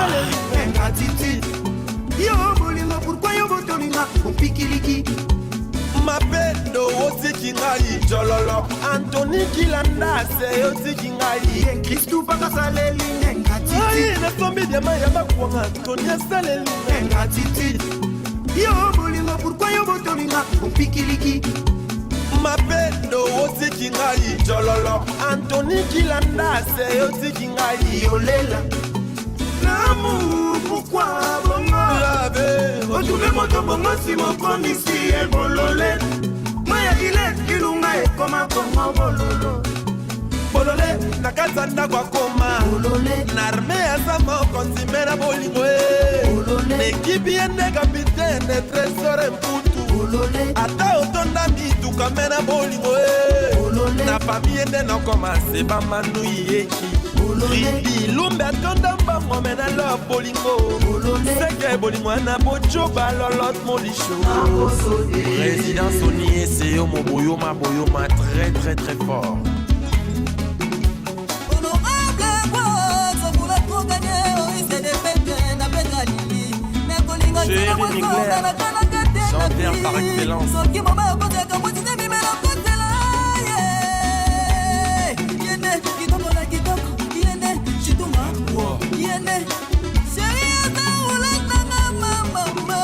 asaleli Ingratitude. Yo bolingo pourquoi yo botolinga opikiliki. Mapendo otiki ngai jololo Antoni Kilanda se otiki ngai. Ye Kristu pakasaleli ingratitude. Ngai nasombi diama ya bakwanga Antoni asaleli Ingratitude. Yo bolingo pourquoi yo botolinga opikiliki. Mapendo otiki ngai jololo Antoni Kilanda se otiki ngai. Yolela. L'amour pourquoi bongo. Lave Otrouve moto bongo nsima okomisi ye bolole. Maya ile ilunga ekoma kongo bololo. Bolole na kati ya ndako akoma Bolole. Na arme aza mokonzi me na bolingo e Bolole. Na ekipi ye nde kapitene Tresor Mputu. Bolole. Ata otonda mituka me na bolingo e Bolole. Na fami ye nde nakomase bamanui yeki. Bolole. Ribi Lumbe atonda mbongo me na love bolingo. Bolole. Seke bolingo wana bojo balolot molisho. Président Sony Eseyo Moboyoma Boyoma très très très fort. Honorable Bois, pour la trop gagner, au risque de perdre, n'a pas galili. Mais kolinga Chérie ntina Micler, mosonga, nakanaka te na chanteur vie. par excellence. Soki mobali akotelaka mwasi te, mimela akotela ye. Ye nde kitoko na kitoko, ye nde chituma, ye nde chérie aza roulette nanga mama.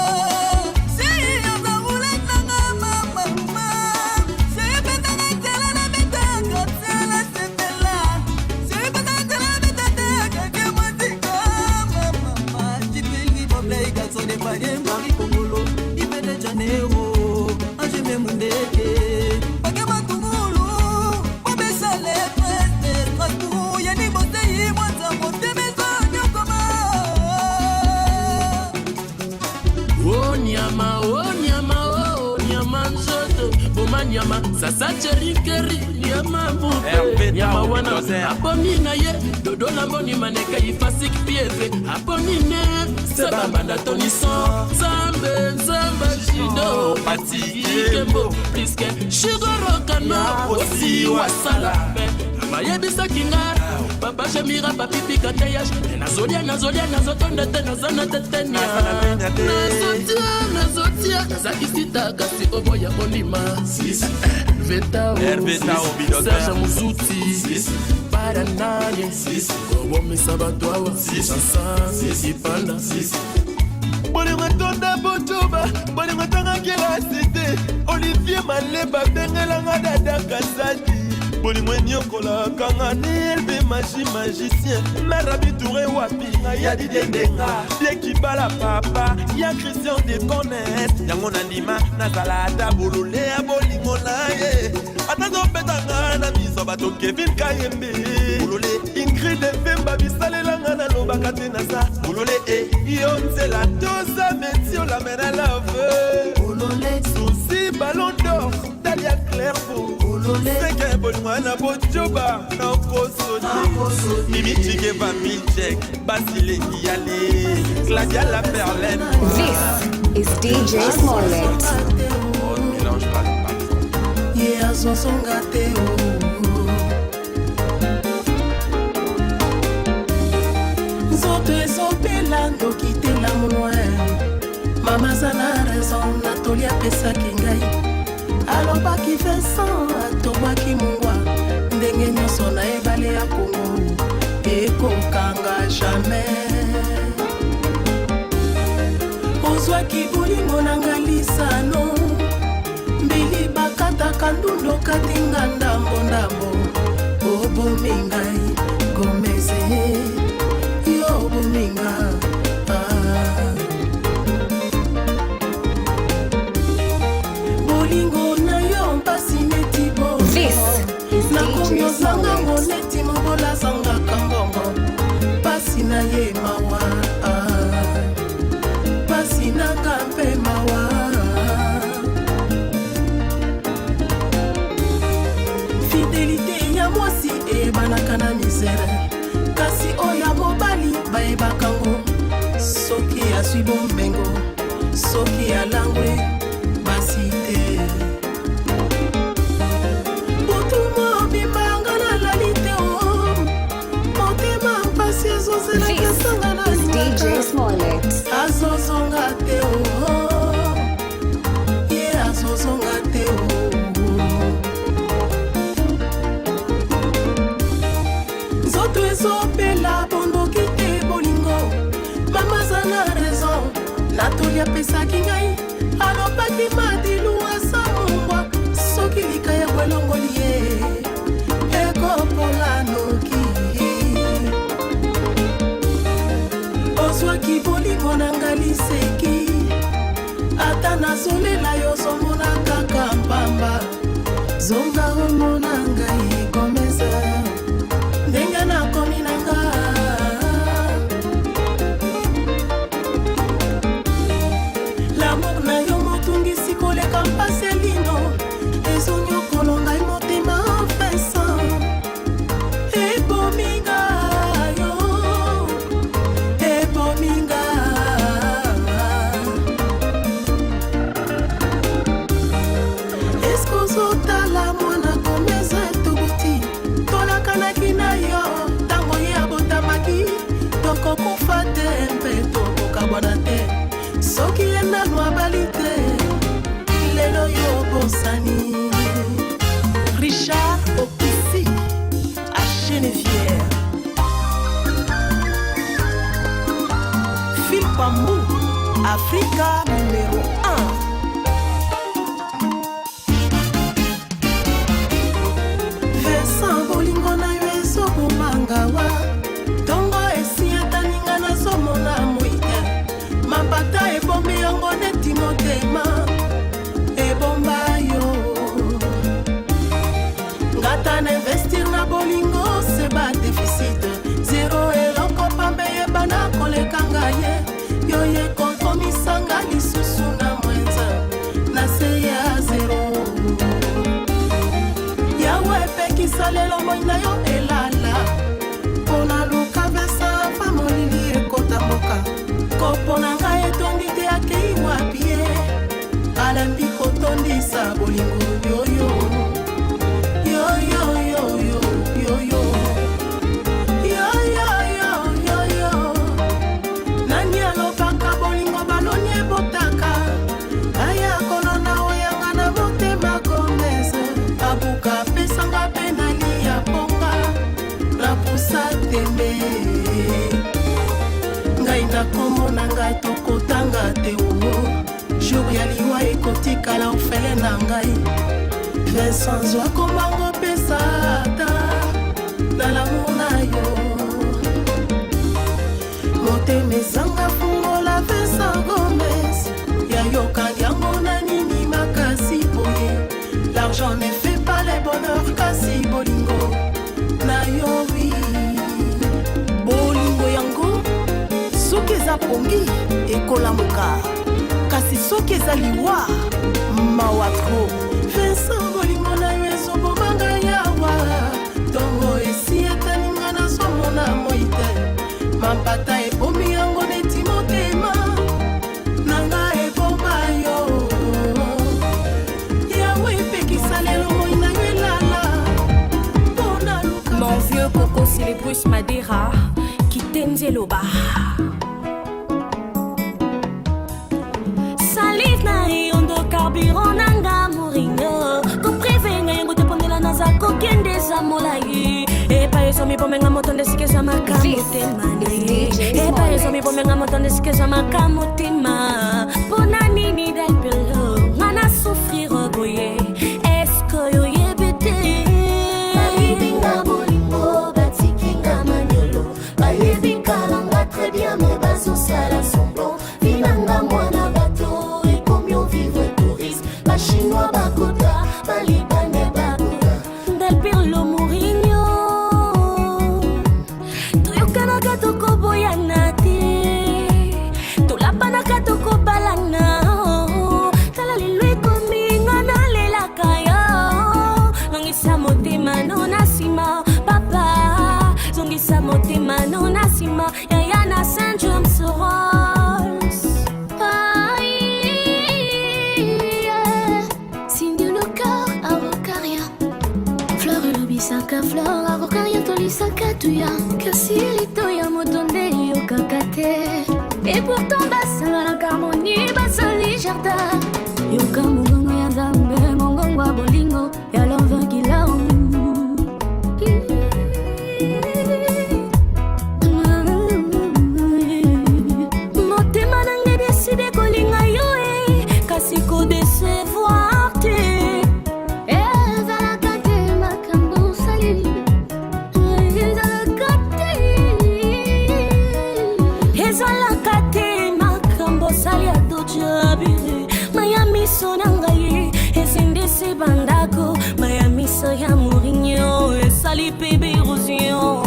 Chérie aza roulette nanga mama. Chérie petanga nzela na betaka nzela sepela. Chérie petanga nzela na betaka ke mwasika mama. Jipeli Boblay, garçon de Paris, Marie Kongolo, Ipe de Janeiro, Angeme Mundeke, Pake Matungulu, Bobesa le prince de Strasbourg, Yannick Bosei, Mwanza Motema ezonyokoma. O nyama, o nyama, o nyama nzoto boma nyama sasa cherikeri nyama bupe Hervé nyama Tao, wana bulldozer. abomi na ye dodo lamboni maneka ifasik pieve abomi ne sebambanda toniso nzambe nzambe jido Pati. ikembo pliske shigorokano osi wasala me bayebisaki nga papa jemira papipika teyage te nazolia nazolia nazotonda te naza na tetenia Naza na tenia te. nazotia nazotia nazakisita kasi oboya olima vetao Hervé Tao, bulldozer. Serge Muzuti Barananye kobomisa bato awa Sansan Ipanda Bolingo etonda bojoba bolingo etanga kelasi te Olivier Maleba abengelanga dada Kasadi bolingo enyokolaka nga ni elbe magi magicien mare abitoure wapi ngai ya Didie Ndenga biekibala papa ya Christian Decones yango na ndima nazala ata bolole ya bolingo na ye ata zobetanga na miso bato Kevin Kayembe bolole Ingrid Evemba bisalelanga nalobaka te naza bolole e yo nzela toza metiolame na love. Bolole. Susi Ballon d'Or Dalia Clairvaux. Bolole. Seke bolingo na bojoba nakosoti Mimi Chikeva Milchek Basilengi Yale Claudia La Perlene. This is DJ Smollett. On ne mélange pas les parfums. Ye azozonga te o. Nzoto ezopela ndoki te na monwa mama aza na raison na toli apesaki ngai alobaki Vincent atobwaki mungwa ndenge nyonso na ebale ya Kongo ekokanga jamais ozwaki bolingo na nga lisano mbili bakataka ndundo katinga ndambo ndambo obomi ngai Gomeze yo obominga ah. Bolingo na yo mpasi neti bo This is nakomi DJ ozangango Smollett. Neti mobola azangaka mbongo mpasi na ye mawa ah. Mpasi nanga mpe mawa fidelité ya mwasi eyebanaka na misere kasi oyo ya mobali bayebaka ngo soki azwi bomengo soki alangwe basi te butu mobimba nga nalali te o motema mpasi ezozelaka This esanga is DJ Longola na nga liseki, ata nazolela yo ozomona kaka mpamba. Zonga omona ngai Gomez, ndenge nakomi na nga. L'amour na yo motungisi koleka mpasi elino, ezonyokolo ngai motema. Vincent, ebominga yo, ebominga. Eske ozotala mwana Gomez tobuti tolakanaki na yo ntango ye abotamaki? Tokokufa te mpe tokokabwana te soki ye nanu abali te. Lelo yo bosani. Richard Opisi à Geneviève, Phil Pambou, Africa numéro 1. Vincent, bolingo na yo ezobomangawa. Ntongo esi etaninga, nazomona moi te. Mapata ebombi yango neti motema ebomba yo. Ngata na investir na bolingo se ba déficit zéro, eloko pambe yebana koleka ngai ye. Yo ye kokomisanga lisusu na mwenza na se ya zéro. Yawe epekisa lelo moi na yo elala mpo na luka Vincent fa molili ekota mboka. Kopo na ngai etondi te, akei wapi ye? Alembi kotondisa bolingo yoyo yoyoyoyo yoyo yoyoyoyoyo. Nani alobaka bolingo baloni ebotaka? Aya kolona oyanga na motema. Gomez abuka apesanga mpe nalia ponga napusa tembe. Ngai nakomona ngai tokotanga te o jour ya liwa ekotikala ofele na ngai. Vincent, zwa kombango, pesa ata na l'amour na yo. Motema ezanga fungola. Vincent Gomez yayokangi yango na nini makasi boye? L'argent ne fait pas le bonheur, kasi bolingo na yo oui. Bolingo yango soki eza pongi ekolamuka, kasi soki eza liwa, mawa trop. Vincent, bolingo na yo ezobomanga yawa. Ntongo esi etaninga, nazomona moi te. Mampata ebomi yango neti motema na nga ebomba yo. Yawe epekisa lelo moi na yo elala mpona luka. Mon vieux Coco Célébrus Madeira, Kitenzeloba. Salive na yondo, carburant nanga moringo. Koprive nga yango te pondela naza kokende eza molai. Epai ezomi bomenga moto nde sika eza makambo tema na ye. Epai ezomi bomenga moto nde sika eza makambo tema. Mpona nini Delpelo nga na souffrir boye? Eske oyebi te? Bayebinga bolingo, batikinga manyolo. Bayebi kalanga très bien, mais bazosala semblant. Vinanga mwana bato ekomi ovivre tourisme. Bachinois bakota, balibanais bakota. Delpirlo Mourinho, toyokanaka tokoboyana te, tolapanaka tokobalana. Tala lelo ekomi nga nalelaka yo. Zongisa motema no na nsima, papa, zongisa motema no na nsima, yaya na Saint James Rolls. Cindy Le Cœur, avocaria. Fleur elobisaka fleur, avocaria tolisaka tuya. Kasi lito ya moto nde eyokaka te. Et pourtant basanganaka harmonie, basali jardin. Yoka mongongo ya Nzambe, mongongo ya bolingo ya Lanvin Kilau. Motema na ngai décide kolinga yo e, kasi kodecevoir te. Ezalaka te makambo osali, ezalaka te. Ezalaka te. miso na ngai ezindisi bandako mai ya miso ya Mourinho esali mpe berosion.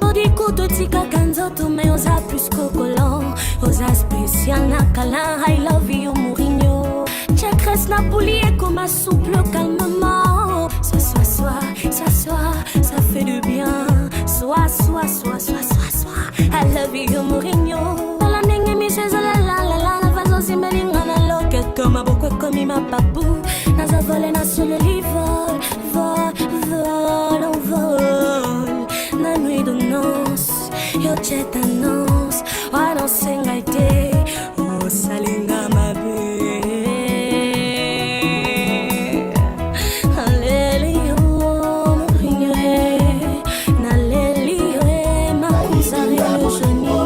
Bodi kutu etikaka nzoto me oza plus kokolan, oza spécial na kala. I love you Mourinho. Chakres na puli ekoma souple calmement. Soit, soit, soit, soit, soit, ça fait du bien. Soit, soit, soit, soit, soit, soit, I love you Mourinho. Tala ndenge miso ezalalalala, vazozimbelinga na loketo, maboko ekomi mapapu, naza vole na sololi, vol, vol, vol, en vol na nuit de noces. Yo je t'annonce, annonce ngai te osalinga mabe. Naleli yo Mourinho, eh. Naleli yo, eh, makuza Eugénie.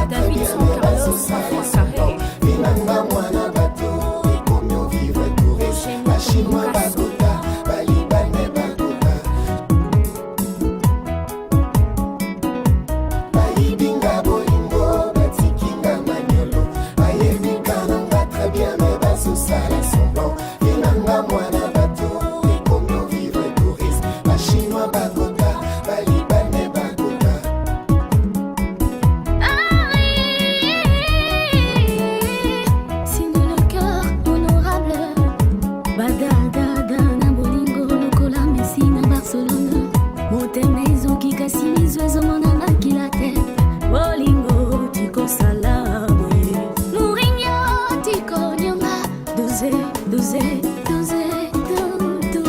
Davidson Carlos Carré. Vinanga mwana bato ekomi ovivre touriste, bachinois bakota, balibanais bakota, bayibinga bolingo, batikinga manyolo, bayebika nanga très bien me bazosala semblant. Vinanga mwana bato ekomi ovivre touriste, bachinois bakota, balibanais bakota. Signe le cœur honorable, badadada na bolingo lokola Messi na Barcelone, motema ezoki kasi miso ezomona makila te. Bolingo tikosala boye. Mourinho tikonyonga. Doze, doze, doze, do, do,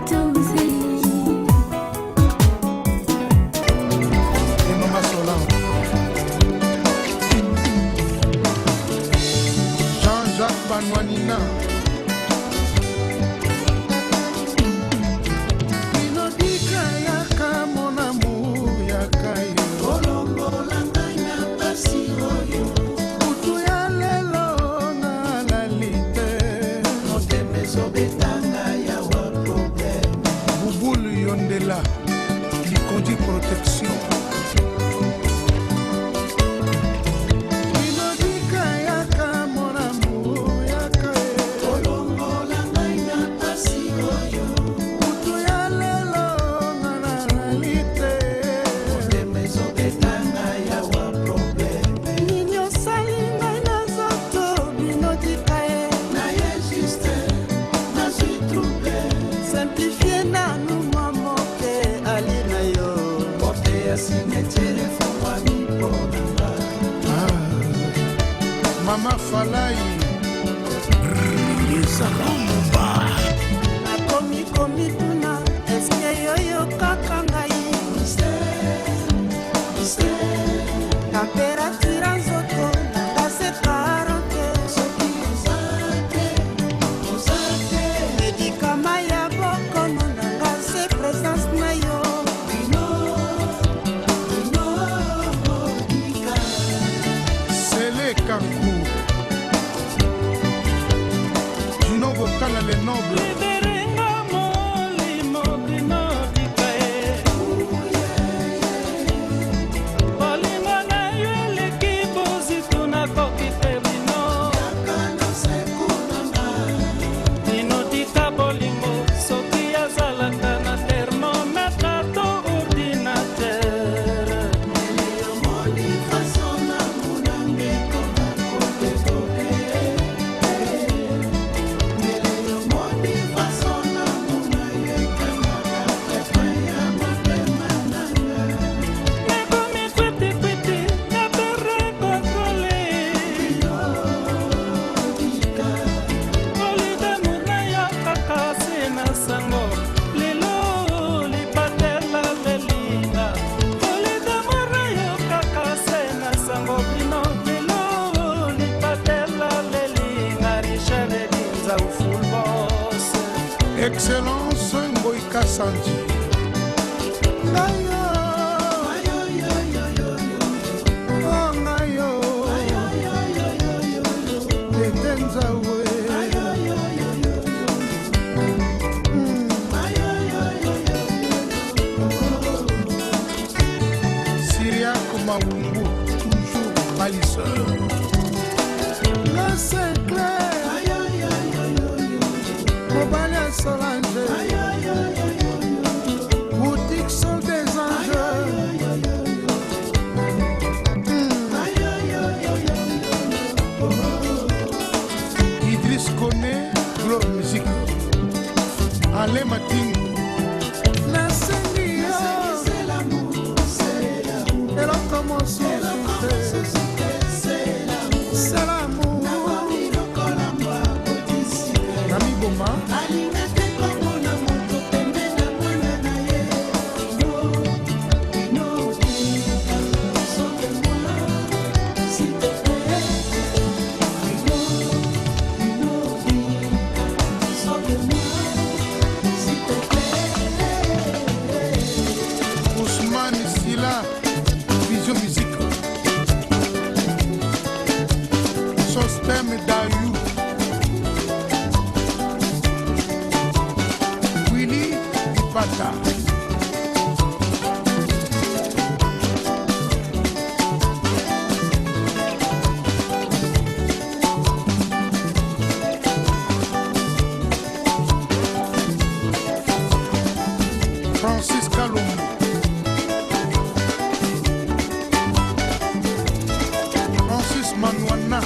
doze. Mama Solange. Jean-Jacques Banwanina. Binodika yaka mon amour yaka yo. Olongola ngai na pasi oyo. Butu ya lelo nalali te. Motema ezobetanga yawa problème. Bubulu Yondela, Likondi Protection. Binodika yaka mon amour yaka ye. Olongola ngai na pasi oyo. Butu ya lelo nalali te. Motema ezobetanga yawa problème. Nini osali ngai na nzoto binodika ye? Naye juste nazwi trouble. Simplifie nanu mwa moke ali na yo. Porte ya cimetière efungwami mpo na nga. Mama Falai. Nakomi komituna eske yoyokaka ngai? Température ya nzoto nanga se 40, médicament ya bokono nanga se présence na yo. Sele Kankou. Gino Bokala le noble. Liberenga molimo binodika ye. Bolingo na yo eleki bozito, nakoki te bino. Binodika bolingo soki azalaka na thermomètre to ordinateur. Nakomi kwitikwiti na pere kontrole. Olidamour na yo kaka se na sango, lelo lipatela lelinga. Olidamour na yo kaka se na sango, bino lelo lipatela lelinga. Richard Edinza full boss. Excellence Ngoika Sanji. Ngayo. Oh, ngayo. Tete Nzawe. Syriac. Mawungu, toujours palisseur. La Sinclair, mobali ya Solange, boutique Sol des Anges. Idriss Kone, Globe Music. Alain Matingo. Nasengi yo eloko mosusu te, c'est l'amour. Na miboma Ousmane Sila, Vision Musique. Sostem Dayou. Willy Ipata. Francis Kalombo. Francis Manuana.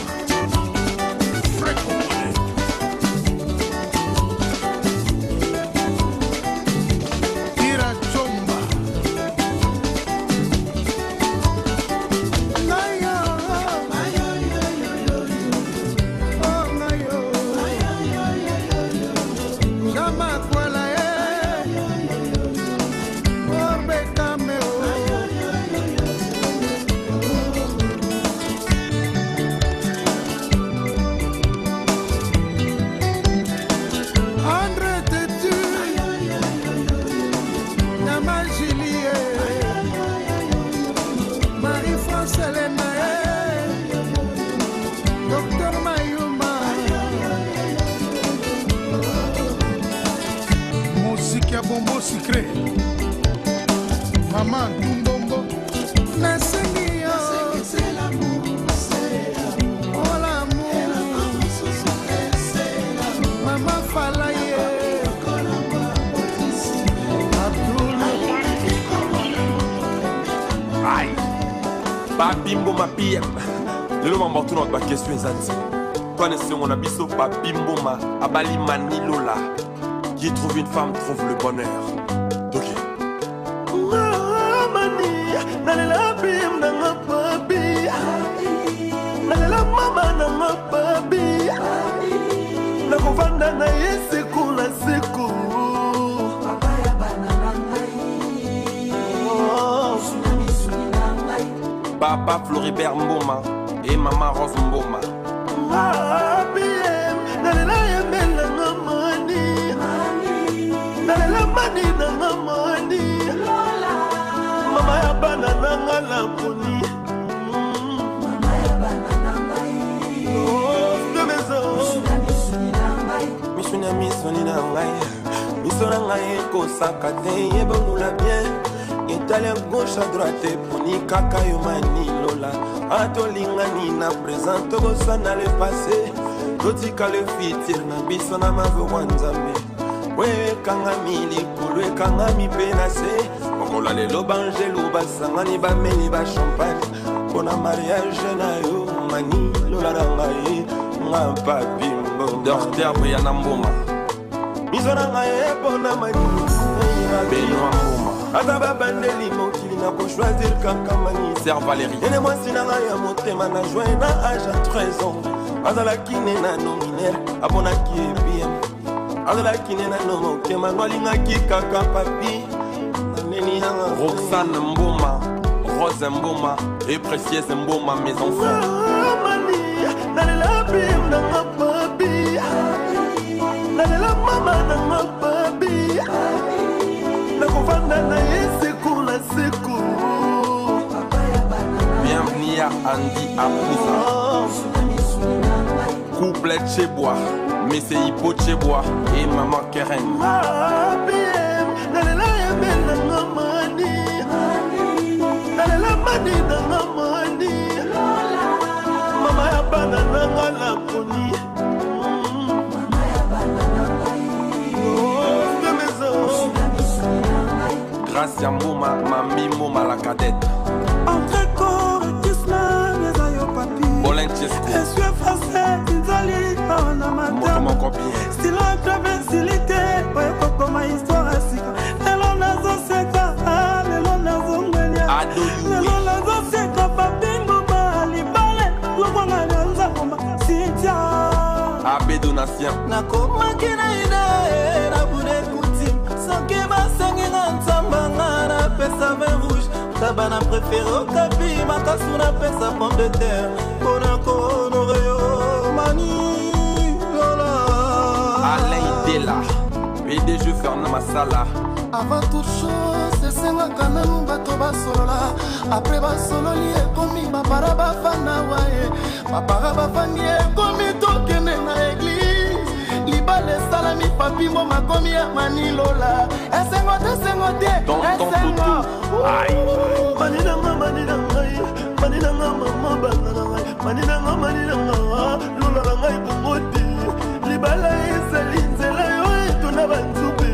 Frère Congolais. Ira Chomba. Ngayo. Oh, ngayo. Jama kwala, eh. Orbe Kameo. André Tetu, Nama Julie, Marie-France Elena, Docteur Mayuma. Mosiki ya bombo sucré, Mama Ntumbombo, nasengi yo Oh, l'amour. Mama Falaye Abdul. Ai Papi Mboma PM, lelo mambo tuna bato baquestion eza nti twana esengo na biso. Papi Mboma abali Manilola. Qui trouve une femme trouve le bonheur. Toki mani, nalela bim nanga papi, nalela mama nanga papi, nakovanda na ye siku na siku. Oh. Papa Floribert Mboma et Mama Rose Mboma. BM, nalela yembelanga mani, nalela mani nanga mani, mama ya bana nanga naponi. Oh, de maison. Misuni ya misoni na ngai, miso na ngai ekosaka te, yebonula bien, etali gauche à droite, eponi kaka yo Manilola. Atolingani na présent, tokosana le passé, totika le futur na biso na maboko ya Nzambe. Oyo ekangami likolo, ekangami mpe na se. Mokolo ya lelo bangelu basangani, bameli bachampagne mpona mariage na yo Manilola na ngai, nga Papi Mboma. Docteur Briana Mboma, miso na ngai epona mani. Benoit Mboma, ata babandeli mokili, na kochoisir kaka Mani. Ser Valérie ene mwasi na ngai ya motema, na joi na age ya 13 ans, azalaki ne na nominaire, aponaki ebiem, azalaki ne na no mokema ngo, alingaki kaka papi naneni yanga. Roxane Mboma, Rose Mboma et Précieuse Mboma, mes enfants. Mani, nalela bim nanga papi, nalela mama nanga papi, nakovanda na ye siku na siku. Bienvenue à Andy Apouza. Couple Chebois, Messé Hippo Chebois et Maman Keren. BM, nalela yembelanga mani, nalela mani nanga. Gracia Mboma, Mami Mboma la cadette. Entre corps et islam eza yo papi. Bolin Chesco. Esue français ezali awa na Moto moko bien. Stilo clave esili te oyo kokoma histoire ya sika. Lelo nazoseka, ah, lelo nazongwelia. Lelo nazoseka papi mboma libale lokwanga na nzakoma Cynthia. Abbé Donatien. Nakomaki na ide na bude coutume soki basengi nga nzamba nga napesa vin rouge taba na préféré okapi makasu napesa pomme de terre mpona kohonore yo mani lola. Alain Idela. PDG Fernand Massala. Avant toute chose esengaka nanu bato basolola apres basololi ekomi bapara bafanda waye bapara bafandi ekomi tokende na eglize libala esalami papi mboma akomi ya manilola esengo te esengo te esengo. Mani nanga, mani na ngai, mani nanga mama bana na ngai, mani nanga, mani nanga lola na ngai bongo te libala ezali nzela yo etona banzube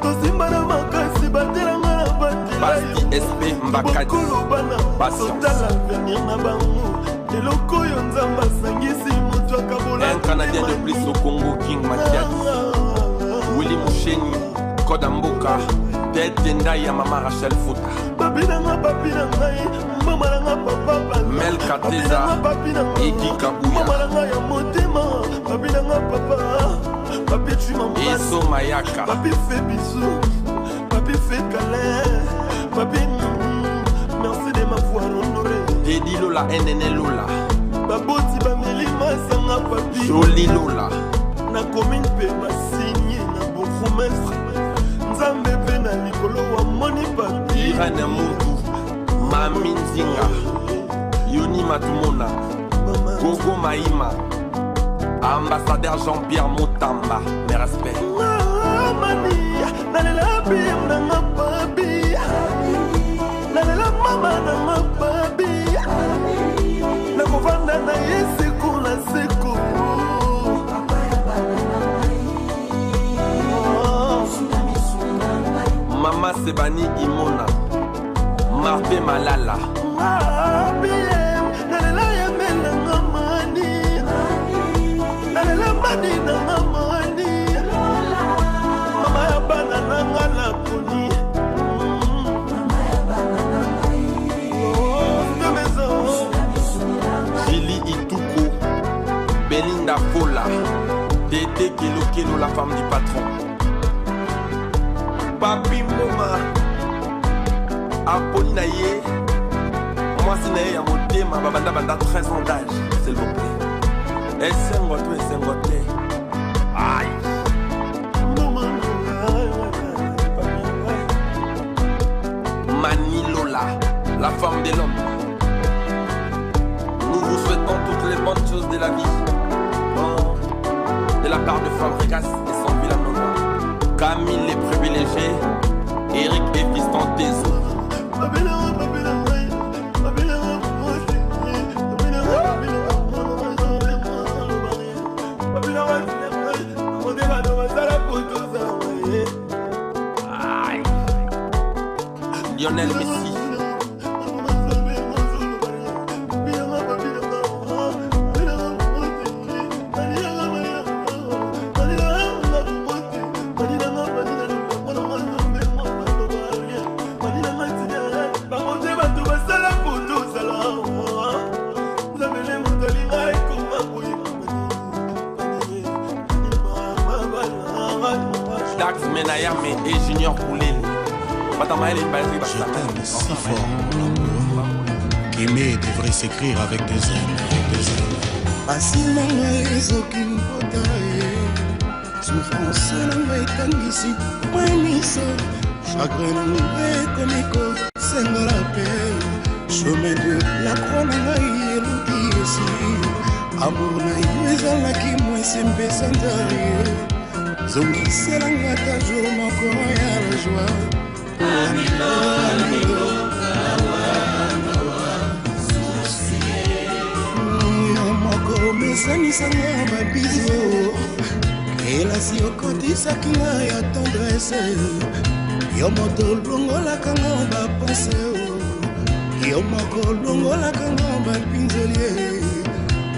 tosimbana makasi batelanga na batela. Basti SP Mbakadi. Bokolo bana. Patience. Totala avenir na bango eloko oyo Nzambe asangisi moto akabola. Un Canadien de plus au Congo, King Mathias. Willy Moucheni, Koda Mboka, Ted Tendai ya Mama Rachel Fouta. Papi nanga, papi na ngai, mama nanga, papa bana. Mel Kateza, Papi nanga, Egi Kabuya. Mama nanga ya motema, papi nanga, papa, papi tu m'embrasses. Eso Mayaka. Papi fait bisou, papi fait câlin, papi merci de m'avoir honoré. Teddy Lola, NN Lola. Baboti bameli masanga papi. Joli Lola. Nakomi mpe basigne na bourgmestre Nzambe mpe na likolo wamoni papi. Irene Muntu, Mami Nzinga, Yoni Matumona, Gogo Maïma, Ambassadeur Jean-Pierre Motamba, mes respects. Mani nalela biem nanga papi, nalela mama nanga papi, nakovanda na ye seko na seko. Mama Sebani Imona, Martin Malala, Biem nalela yembe nanga mani, nalela mani nanga mani, mama ya bana nanga naponi. Julie Ituko, Belinda Fola, Dédé Kelo Kelo, la femme du patron. Papi Moma, Apoli na ye, mwasi na ye ya motema, babanda banda 13 ans d'âge, s'il vous plaît. Esengo to esengo te. Aïe. Mani Lola, la femme de l'homme. Nous vous souhaitons toutes les bonnes choses de la vie. Oh, de la part de Fabregas et son Villanova. Camille les privilégiés, Eric et Fiston Tezo. Aïe. Lionel Messi. Bango te bato basala po tozala Nzambe nde moto alinga ekoma boye. Dax Menayame et Junior Koulel. Batamael et Bazi Je t'aime si fort, mon amour. Qu'aimer devrait s'écrire avec des ailes, avec des ailes. Pasi na ngai ezoki mpota ye souffrance na ngai etangisi mai miso chagrin na ngai ekomi kosengala mpe chemin de la croix na ngai eluki esi amour na yo ezalaki mwese mpe sanza ye zongiselanga ata jour moko ya la joie. Amilo, amilo, yo moko omesanisanga babizo kelasi okotisaki nga ya tendresse. Yo moto olongolaka nga bapense, yo moko olongolaka nga bapinzoli.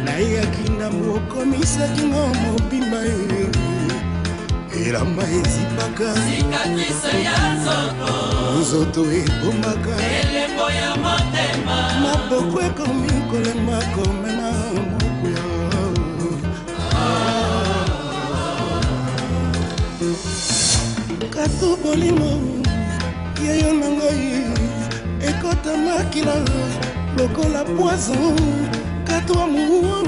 Nayaki ndambo, okomisaki nga mobimba ye. Elamba ezipaka cicatrice ya nzoto, nzoto ebombaka elembo ya motema. Maboko ekomi kolemba komema mokuya. Katu bolingo yeyo na ngai ekota makila lokola poison. Katu amour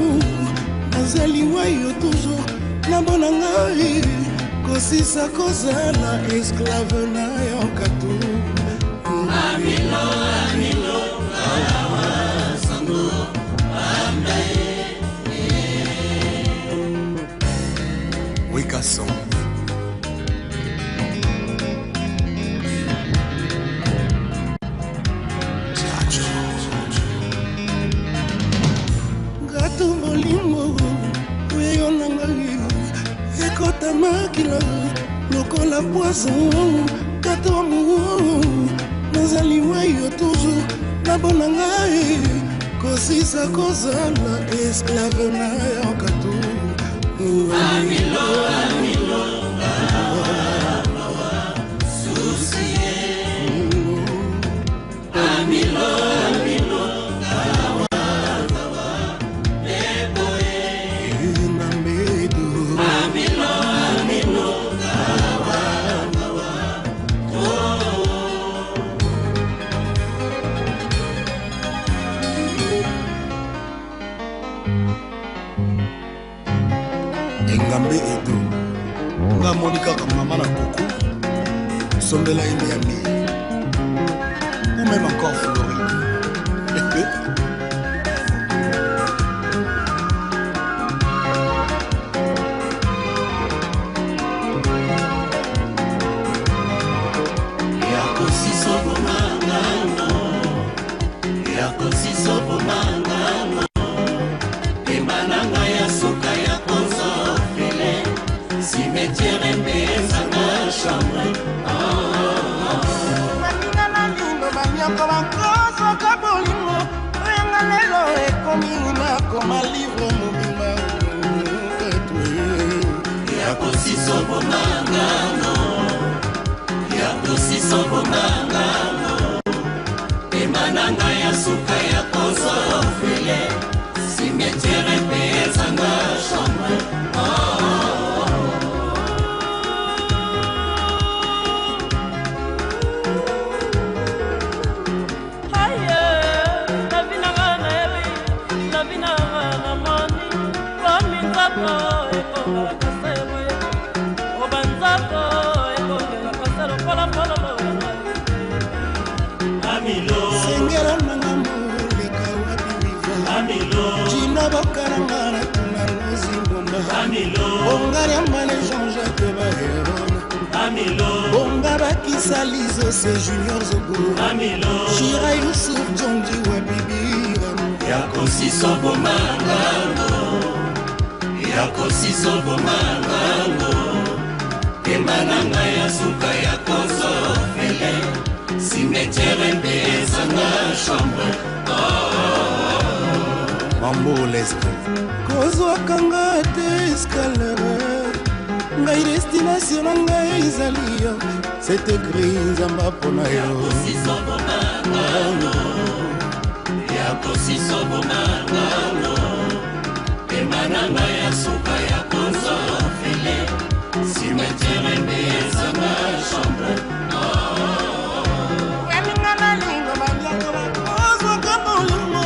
nazali wayo toujours na bona ngai kosisa kozala esclave na yo katu. Amilo, amilo, sango Wikason. Gatu bolingo oyo na ngai ekota makila lokola poison. Katu amour nazali wayo toujours na bona ngai kosisa kozala esclave na yo katu. Amilo, amilo, susie. Amilo, amilo, amilo, amilo. Engambe Edo, nga amoni kaka mama na koko sombela ye Miami ou même encore Floride. Yakosisobomangano, yakosisobomangano, emananga ya suka ya kozofele, cimetière mpe ezanga chambre. Baninga na lino banyoko bakozwaka bolingo oyanga lelo ekomi nakoma livre mobimba. Yakosisobomangano, yakosisobomangano, emananga ya suka ya kozofele, cimetière mpe ezanga chambre. Aye, lavi nanga nayebi, lavi nanga namoni, komi nzoto ekongalaka se boye, oba nzoto ekongelaka se lokola fololo ya ngai. Amilo. Sengela nanga moleka wapi wiva. Amilo. Jina bokalanga na tuna nozimbomba. Amilo. Bongaria mane Jean-Jacques Bayerona. Amilo. Bonga bakisa lizose Junior Zogo. Amilo. Shira Yusuf Jonji wabibira. Yakosisobomangano, yakosisobomangano, emananga ya suka ya kozofele, cimetière mpe ezanga chambre. Mambo Leste. Kozwaka nga te escalere, ngai destination na ngai ezali yo, c'est écrit Nzamba mpo na yo. Yakosisobomangano, yakosisobomangano, emananga ya suka ya kozofele, cimetière mpe ezanga chambre. Baninga na lingo baliaka bakozwaka bolingo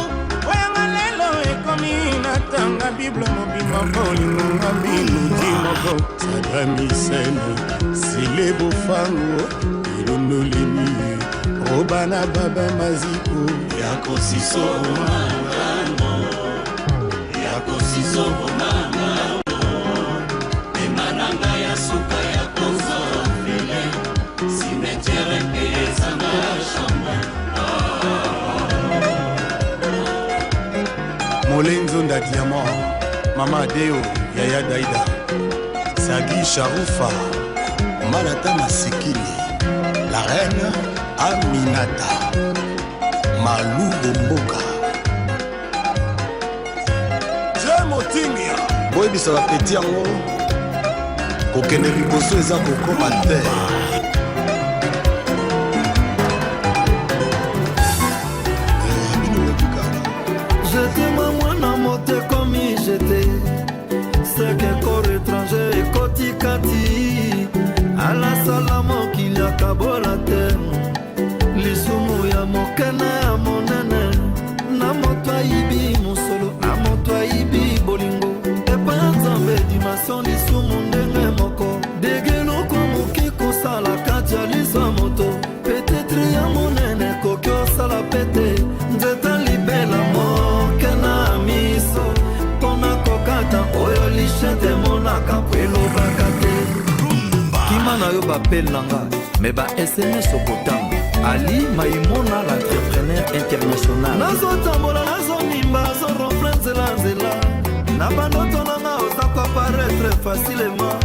oyanga lelo ekomi natanga Bible mobimba bolingo nga minuti moko. Sadamisene sile bofango elondolemi robana baba maziko. Yakosisobomangano, yakosisobomangano, emananga ya suka ya kozofele, cimetière mpe ezanga chambre. Molenzo nda Diamant, Mama Adeo, Yaya Daida, Sagi Sharufa, Malata Masikini, la La reine Aminata Malou Bomboka. Je motingia. Boyebisa bapeti yango kokende liboso eza kokoma te. Jetema mwana moto ekomi jete seke koro étranger ekoti kati alasala mokili akabola te lisumu ya moke na ya monene na moto ayibi mosolo na moto ayibi bolingo epai ya nzambe dimension lisumu ndenge moko dege eloko moke kosala kati ya liso ya moto petetre ya monene ekoki osala pete nzeta libela moke na miso mpo na kokata oyo lishete emonaka mpo elobaka te kima na yo bapele na nga me ba sms okotanga ali maimona l'entrepreneur international nazotambola nazonimba azoronfle nzela nzela na bandoto na nga oza koaparetre facilement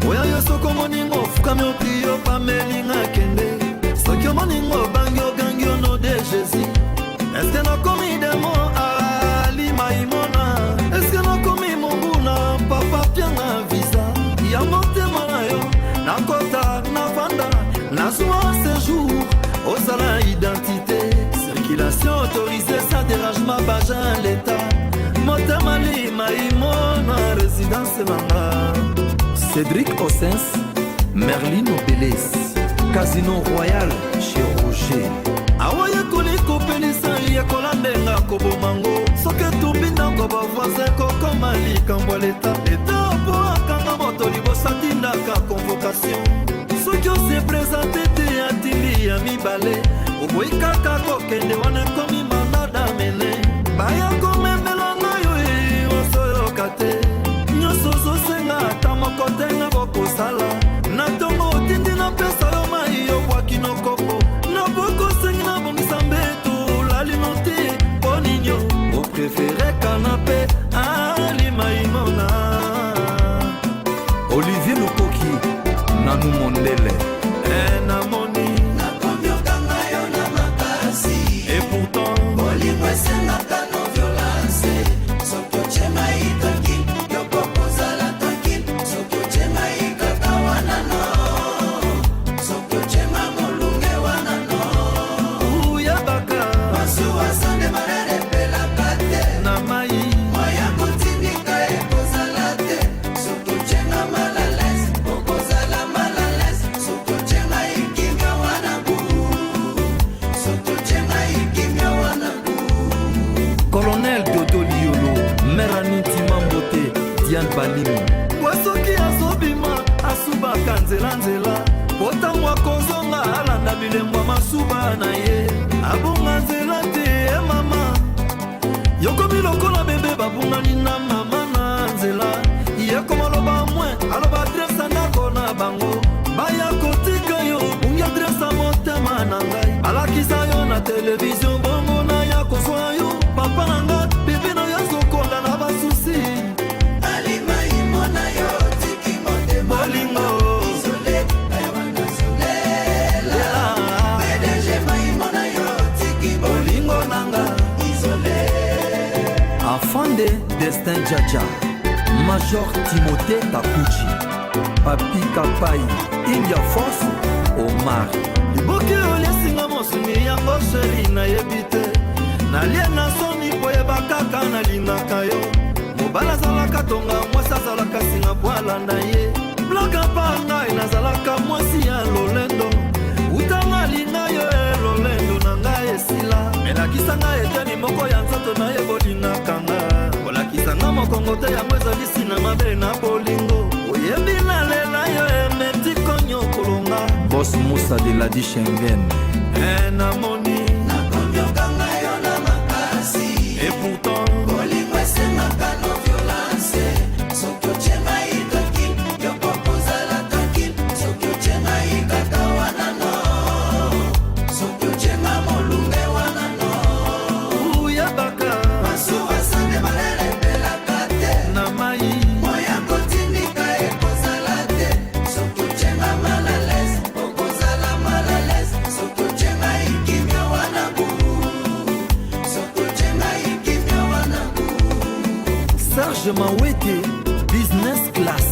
oya yo soki omoninga ofukami opli yo pamelinga kende soki omoninga obangi ogangi ono de jésus eske nakomi demo ali maimona eske nakomi monguna papa pianga visa ya motema na yo nakota nafanda nazwa séjour ozala identité circulation autorisée sans dérangement bajan l'état motema li maimona résidence nanga Cédric Ossens, Merlin Obeles, Casino Royal chez Roger. Awa yekoli kopelisa yekola ndenga koboma ngo soki etumbi ndako bavoisin kokoma likambo ya leta leta po akanga moto liboso atindaka convocation soki ose presente te atindi ya mibale oboyi kaka kokende wana ekomi mandat damene baya komemela ngai oyo ozoyoka te nyonso ozosenga ata moko te nga bokosala na ntongo otindi napesa yo mai obwaki nokopo na bokosengi nabongisa mbeto olalino te mpo ninio oprefere kanape alimaimona Olivier Lukoki nanu mondele Eh, namoni Nakomi okanga yo na makasi. Et pourtant bolingo esengaka non violence. Soki otie mai tranquille, yo kokozala tranquille. Soki otie mai kaka wana no. Soki otie ma molunge wana no. Uyabaka masuwa sande malere epelaka te. Na mai moya kotindika ekozala te. Soki otie nga mal à l'aise, okozala mal à l'aise. Soki otie ngai kimia wana bu. Soki otie ngai kimia wana bu. Colonel Dodo Liolo, Merani Timambote, Diane Balimo. Po soki azobima asubaka nzela-nzela po ntango akozonga alanda bilembo ya masuba na ye abunga nzela te e mama yokomi lokola bebe babungani na mama na nzela ye koma aloba mwe aloba adrese ya ndako na bango baya kotika yo bungi adrese ya motema na ngai alakisa yo na televizio bongo naya kozwa yo papa na nga bebe na yo azokonda na basusi Alimaimona yo tiki motema bolingo Isolé, aywana solela. PDG maimona yo tiki bolingo nanga Isolé. Afande Destin Djaja, Major Timothée Takuchi, Papi Kapai, India Force, Omar. Liboke oliesinga mosuni yango sheri nayebi te nalie na soni po yeba kaka nalingaka yo mobali azalaka tonga mwasi azalaka singa po alanda ye blaka mpa ngai nazalaka mwasi ya lolendo utanga alinga yo e lolendo na ngai esila melakisa ngai eteni moko ya nzoto na ye bolingaka nga kolakisa nga mokongo te yango ezali sina mabe na bolingo oyebi nalela yo emeti konyokolonga Boss Moussa de Ladi Schengen. Eh, namoni Nakomi okanga yo na makasi. Et pourtant bolingo esengaka non violence. Soki otie ngai tranquille, yo kokozala tranquille. Soki otie ngai kaka wana no. Soki otie nga molunge wana no. Uyabaka masuwa sande malere epelaka te. Na mai moya kotindika ekozala te. Soki otie nga mal à l'aise, okozala mal à l'aise. Serge Mawete, Business Class.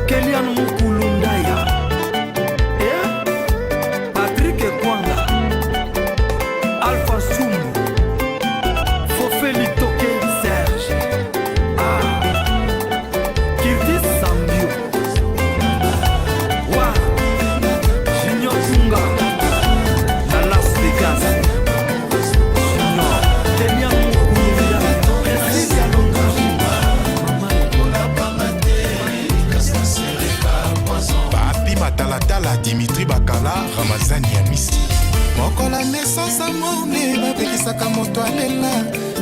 Kelian Mukulundaya. Eh? Patrick Kwanga. Alpha Sumbu. Fofeli Toke Serge. Ah. Kirtis Sambio. Wa. Junior Tunga. Na Las Vegas. Junior. Kelian Mukulundaya. Cecilia Longaji. Papi Matalatala, Dimitri Bakala, Ramazani Amisi. Mokolo naissance amone bapekisaka moto alela,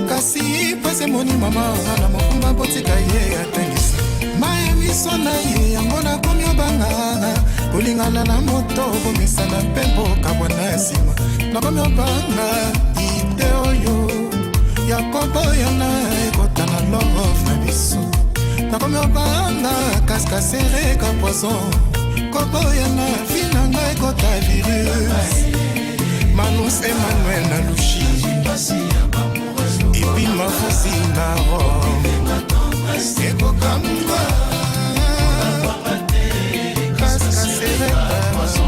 kasi pasi emoni mama na mokumba, botika ye atangisa mai ya miso na ye. Yango nakomi obanga kolingana na moto, bomesana mpe mbokabwana ya nsima. Nakomi obanga ide oyo ya koboyana ekota na love na biso. Nakomi obanga kaskasereka poison, koboyana vie na ngai ekota virus. Manus Emmanuel na Lushi, epi Mafusi na Rome, ekokamwa kaskasereka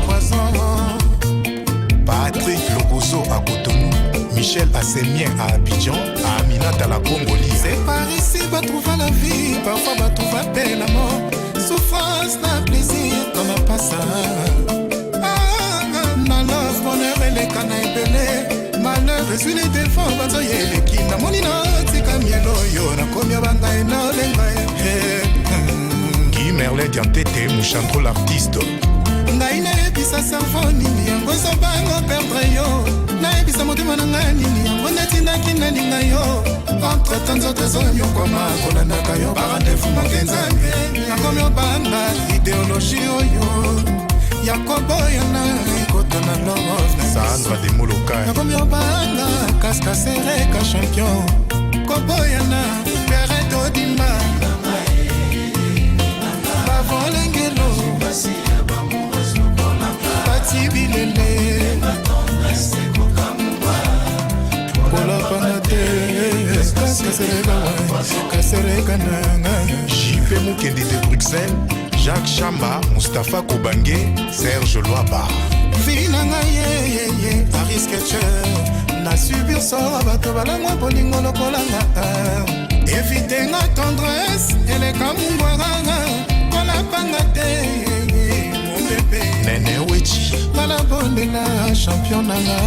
poison. Patrick Lokoso à Cotonou, Michel Assemien à Abidjan, à Aminata la Congolise. C'est par ici batrouva la vie, parfois batrouva mpe la mort, souffrance na plaisir comme apasa. Ah, na love bonheur eleka na ebele, malheur ezwili devant banzoya eleki. Namoni natika mielo oyo, nakomi obanga ye naolenga ye. Guy Merlin Diantete, Mouchandro l'artiste. Ngai nayebisa cerveau nini yango ezobanga perdre yo? Nayebisa motema na ngai nini yango natindaki nalinga yo? Entre temps nzoto ezonyokwama kolandaka yo, barendez-vous manque. Nzambe, nakomi obanga idéologie oyo ya koboyana ekota na love. Sandra de Molokai. Nakomi obanga kaskasereka champion, koboyana pere todimba bavolengelo bati bilele kolapana te kasereka kasereka nanga. JP Mukende de Bruxelles, Jacques Chamba, Mustapha Kobange, Serge Loaba. Vie na ngai yeyeye arisketcher na subir sort, bato balangwa bolingo lokolanga. Évite nga tendresse eleka mungwaranga, kolapanga te mon bébé. Nene Wechi. Nga nabondela champion nanga,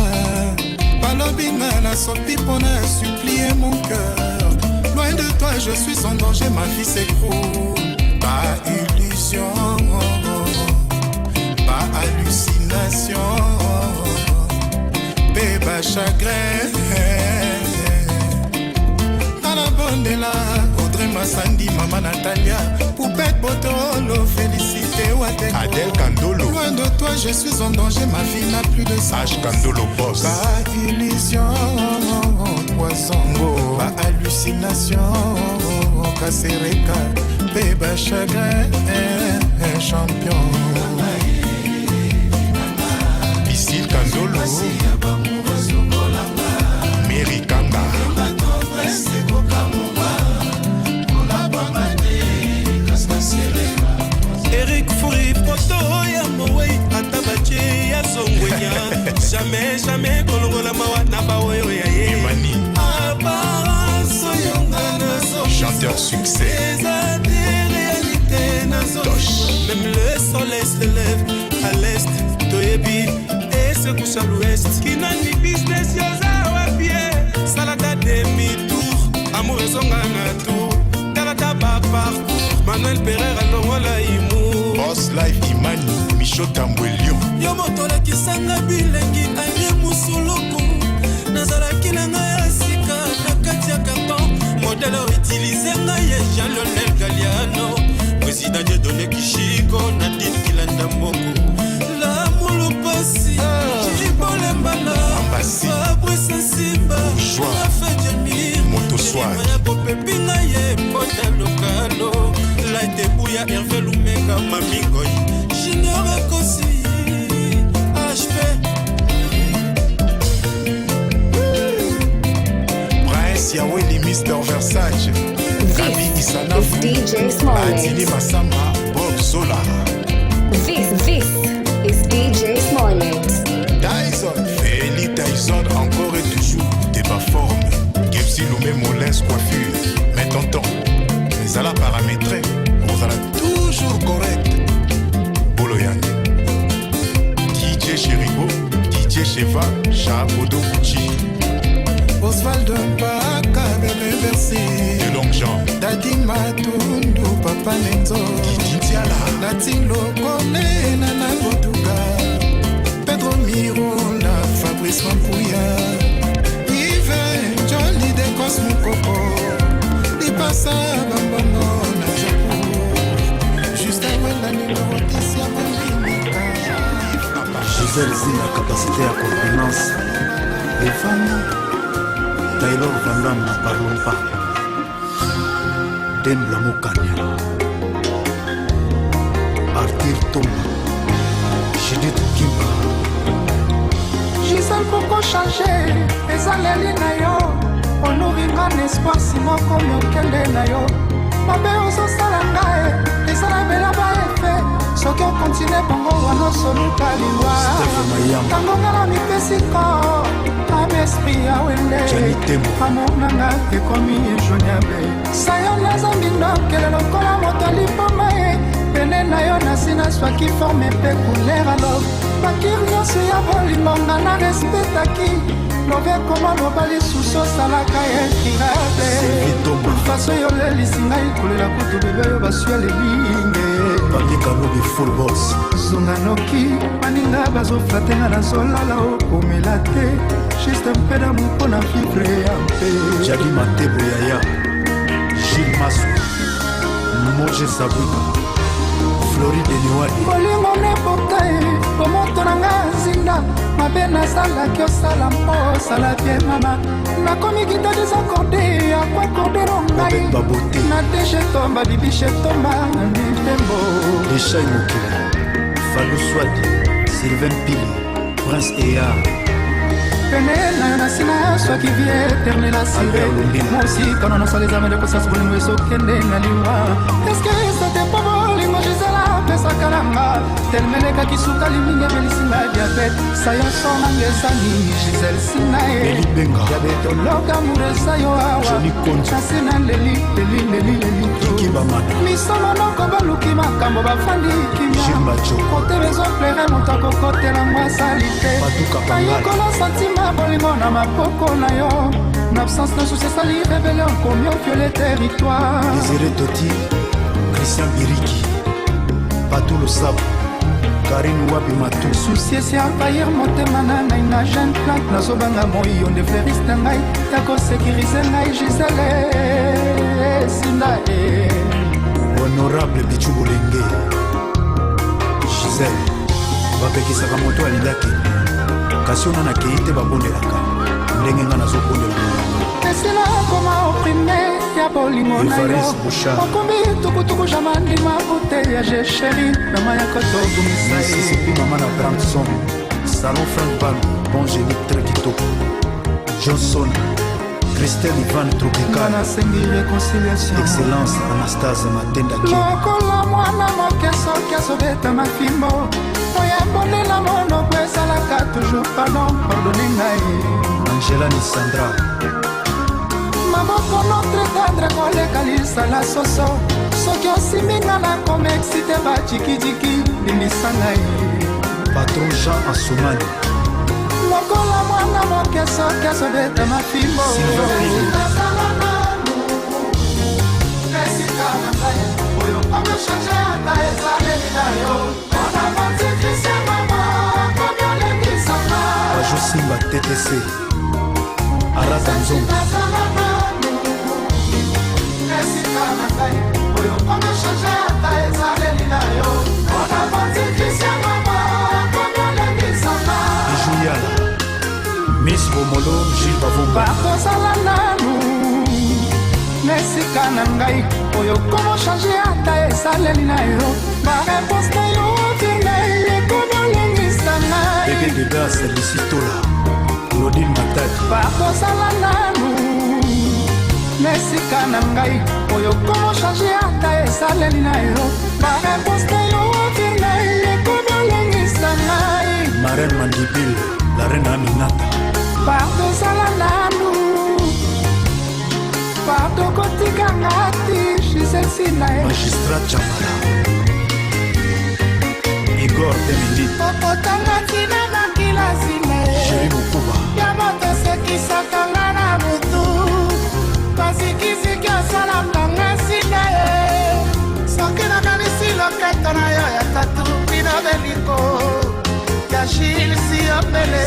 balobi nga nasopi mpona supplier mon cœur. Loin de toi je suis en danger, ma vie s'écroule. Pas illusion, pas hallucination mpe bachagrin. Nga nabondela Audrey Masandi, mama Natalia, Poupette Botolo, Félicité Wateko. Adèle Kandolo. Loin de toi je suis en danger, ma vie n'a plus de sens. H Kandolo Boss. Pas illusion poison, pas hallucination kasereka mpe bachagrin champion. Isil Kandolo. Mary Kanga. Erik Furi poto ya mowei, ata batie ya zongwenya, jamais jamais kolongola mawa na baoyo ya ye. Emani. Apparence oyo nga nazo Chanteur succès. Eza te réalité nazo. Même le soleil se lève à l'est, toyebi esekusa l'ouest. Kinani business yoza wapi ye? Salaka demi tour, amour ezonga na tour, talata baparcours. Manuel Perer alongola imour. Boss Life Imani, Micho Tambwe Lyon. Yo moto olakisanga bilengi anie musuluku, nazalaki na ngai ya sika na kati ya carton, modèle outilize ngai ye Jean Lionel Galiano, président Dieudonné Kishiko, Nadine Kilanda moko lamulu pasi cibolembana. Ambasi. Fabrice Nsimba. Bourgeois. Rafedemir. Motoswag. Ya kopepinga ye pota lokalo laitebuya Herve Lumeka Mamingoi Junior Ekosi HP. DJ Smollett. Adili Massamba, Bob Zola. This is DJ Smollett. Tyson, Feli Tyson, encore et toujours, t'es pas forme. Gepsi Loumé Molins coiffure. Mais tonton, les ala paramétré, on ala toujours correct. Boloyan. DJ Cheribo, DJ Cheva, Chabodo Gucci. Oswald Mpaka, bebe Bercy. De longues jambes. Dadi Matundu, papa Nenzo. Nati Lokole, Nana Botuka. Pedro Mirona, Fabrice Mampuya. Yves, Jolly Decos Mukoko. Lipasa Bambongo na Japo. Justin Wenda, numéro 10 ya Bolimika. Gisèle Zina, capacité ya contenance. Evana Taylor Van Damme, n'en parlons pas. Dembla Mokanya. Arthur Tomba. Judith Kimba. Gisele, poko change ezaleli na yo, onoringa na espoir nsima okomi okende na yo. Mabe ozosala ngai ezala bela ba efe, soki okontinue bongo wana osoluka liwa. Stephen Mayamba. Ntango nga na mipesi ko ame esprit ya wende. Gianni Tembo. Amour na nga ekomi injoignable, sayo naza mbindokele lokola moto alipoma ye pene na yo, nasi nazwaki forme mpe couleur. Alors bakir nyonso ya bolingo nga na respectaki lobe koma loba lisusu osalaka Sylvie incurable. Tomba. Faso oyo olelisi ngai kolela kutu bebe oyo baswi alelinge. Papi Kalobi Full Box. Zonga noki, baninga bazoflate nga, nazolala okomela te, juste mpe damu mpo na vivre ya mpe. Jadi Matebo Yaya. Gilles Massou. Moje Sabwika. Floride Niwadi. Bolingo nepota ye bomoto na nga nzinda, mabe nasalaki osala mpo osala bien mama, nakomi kita desakorde ya koakordero ngai. Robert Babote. Na deshe tomba bibishe tomba mitembo. Deshai Mokili. Falou Swadi. Sylvain Pili. Prince Ea. Pene na yo nasi naswaki vie eternel asire. Albert Lumbila. Mosika na nosala ezamende kosasi, bolingo ezokende na liwa, eske esate mpo bolingo Gisela apesaka nanga telmelekaki sukali mingi ebelisi nga diabete, sayoso nanga eza nini Gisele sina ye. Eli Benga. Diabetologue amour eza yo awa. Johnny Konzo. Nasi na leli leli leli leli to. Kiki Bamana. Miso monoko baluki makambo bafandi kimia. Gilles Macho. Kote bezoplere moto akokotela ngo asali te. Patou Kapangala. Nayekola santima bolingo na maboko na yo, na absence na susi esali rebele, okomi oviole territoire. Désiré Toti. Christian Biriki. Patou Losabo. Karine Wabi Matou. Susi esi envahir motema na ngai na jeune plante, nazobanga moi yo nde fleuriste na ngai ya kosekirize ngai Gisele esinda e. Honorable Bichu Bolenge. Gisèle. Bapekisaka moto alingi akende. Kasi oyo nana akei te, babondelaka ndenge nga nazobondela na yango. Esila koma oprime ya bolingo na yo. Evariste Bouchard. Okombi tukutuku jamandima bute ya jesheri mama ya kotobumisa ye. Mississippi mama na Brampson. Salon Frank Ban. Bon génie très kitoko. Johnson. Christelle Ivan Nga Tropical. nasengi réconciliation. Excellence Anastase Matenda Kio. Lokola mwana moke soki azobeta mafimbo oyambonela monoko esalaka toujours pardon, pardonne ngai. Angela Nisandra. Maboko notre tendre koleka lisala soso, soki osimbi nga nakoma excite bajikijiki, limbisa ngai. Patron Jean Assoumani. Lokola mwana moke soki azobeta mafimbo. Sylvain Pili. Nazala nanu esika na ngai oyo okochange ata ezaleli na yo mpona motikise mama komi olekisanga. Bajo Simba TTC. Arata Nzongo. Nazala nanu esika na ngai oyo okochange ata ezaleli na yo mpona motikise mama komi olekisanga. Bijou Yala. Miss Bomolo Gilles Bavomba. Bakozala nanu na esika na ngai oyo komo change ata esaleli na yo, bareponse na yo firme ekomi olengisa ngai. Bébé de Grâce Lucie Tola. Claudine Matadi. Bakozala nanu Na esika na ngai oyo komo change ata esaleli na yo. Bareponse na yo otinda ekomi olengisa ngai. Marraine Mandibile, la reine Aminata. Pardo zala nanu, pardo kotika nga ti Gisele Sila ye. Magistrat Chamala. Igor Temindi. Okotanga ntina na kilasi na ye. Jerry Mukuba. Ya moto esekisaka nga na butu, basikisiki osalaka nga sila ye. Soki nakanisi loketo na yo ya tatu bino beliko ya Gilles Siopele.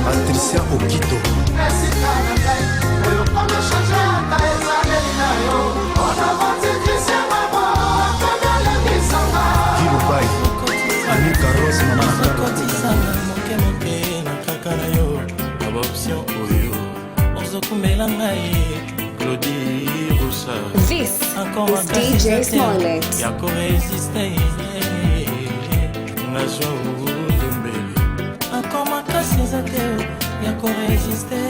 Patricia Okito. Esika na ngai oyo komi change ata ezaleli na yo. Onavati Christian Mabo akomi olengisanga. Guy Lubai. Ami Carlos Mama na Karo. Okotisanga moke moke na kaka na yo na baoption oyo ozokumbela ngai, Claudi Rocha. This is DJ Smollett. Ya koresiste nazwa ndombele encore makasi eza te ya koresiste.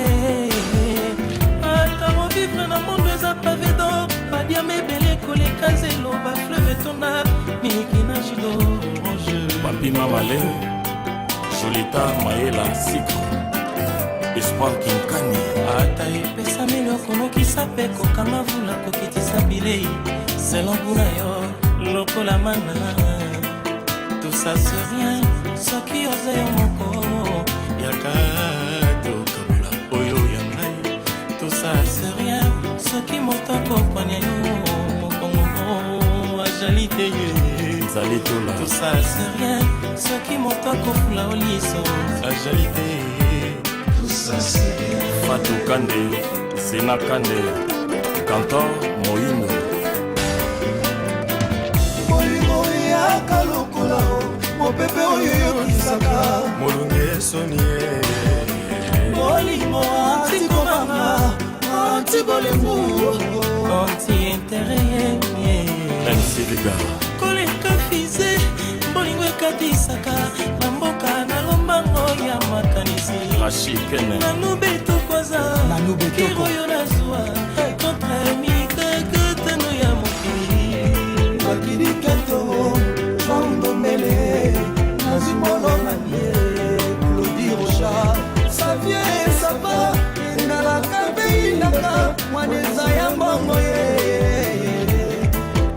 Ata kovivre na mondo eza pavé d'or, badiama ebele koleka nzelo, bafleuve etonda miliki na judo orange. Papima Male, Jolita Mayela Sikro, Espoir Kinkani. Ata epesameli okonokisa mpe kokanga vula kokitisa bilei selon goût na yo lokola mana. Tout ça c'est rien soki oza yo moko. Yaka tokabola oyo ya ngai. Tout ça c'est rien soki moto akokwanya yo mokongo azali te ye. Nzali Tola. Tout ça c'est rien soki moto akofula oliso azali te. Tout ça c'est rien. Fatou Kande, Sena Kande, Cantor Moïno. Bolingo eyaka lokola mopepe oyo eyokisaka Molungi esoni ye. Bolingo antikobanga, anti bolingo, anti intérêt. MC Viga. Koleka fize bolingo ekatisaka na mboka na lombango ya makanisi. Rachid Kene. Nanu betokwaza kiro oyo nazwa contre mikakatano ya mokili. Makili kento Jean Ndombele nazwi molongani Claudi Rocha Xavier Sava engalaka mpe inaka mwana eza ya mbongo ye.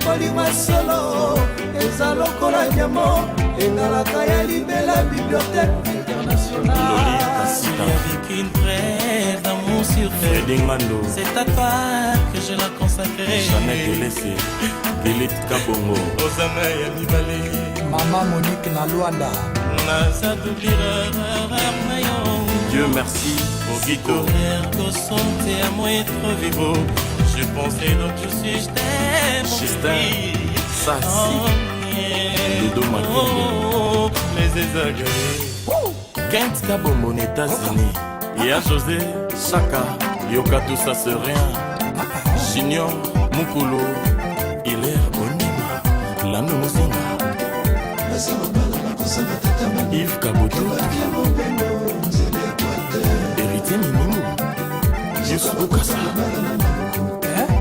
Bolingo ya solo eza lokola diamo engalaka ya libela bibliothèque internationale. Avec une prête d'amour sur terre. Freddy Ngando. C'est à toi que je la consacrerai. Jeannette Elese, Lilith Kabongo. Ozanga ya mibale. Mama Monique na Luanda. Naza doublira na yo. Dieu merci, Ogito. Ergo santé à moi être vivo. Je pensais donc je suis, je t'aime, mon Justin, chéri. Sassi. Oh, yeah. Ludo Makembe. Oh, les exagérés. Kent Kabongo na États-Unis. Ya José, Chaka, Yoka tout ça c'est rien. Junior, Mukulu, Hilaire Onima, Lano Muzinga. Yves Kabutu, Héritier Mimimou, Yusuf Bukasa.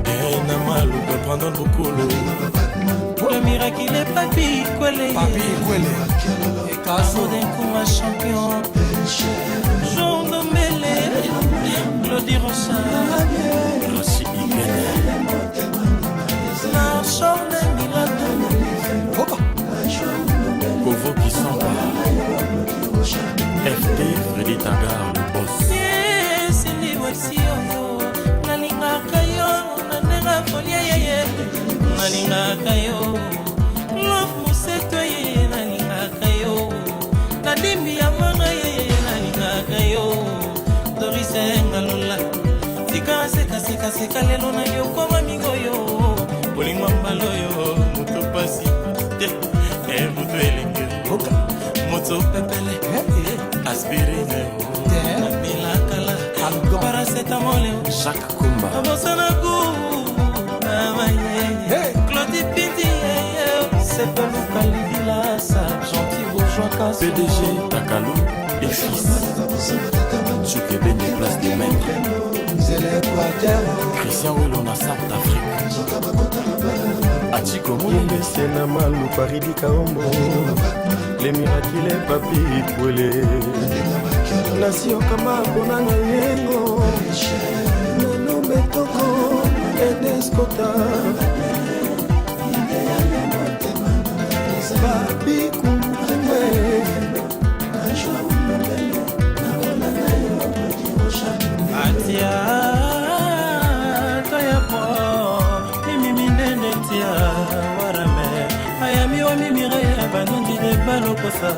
Eh, na maluka prendre bokolo. Le miracle est Papi Kwele. Papi Kwele. Ekaso d'un champion. Jean Domele, Claudie Rocha. Rachid Ikene. Na Chorne Milano. Kovo Kisamba. FT Freddy Tagar, le boss. Cindy Wexi oyo nalingaka yo na ndenge afolia yeye nalingaka yo Love Moseto ye nalingaka yo nadimbi ya manga ye nalingaka yo Doris Engalola tika sekasekaseka lelo na yokoma mingi oyo bolingo mbala oyo moto pasi te eh, moto elenge moto pepele aspirine namelakala paracetamol. Jacques Kumba. Abosanaku mama ye Claudi Pindi sepeluka libilasa gentil bourgeois. PDG Takalo et fils. Tchoukebene place des maîtres. Christian Welo na South Afrique. Achiko Monene. Na malu paridi kaombo le mirakile papi kwele nasiokama mpona na yengo nano betoko edeskota babi kumbe. Atia toyapo mimi minene tia warame ayami wa mimireya banundi de balokosa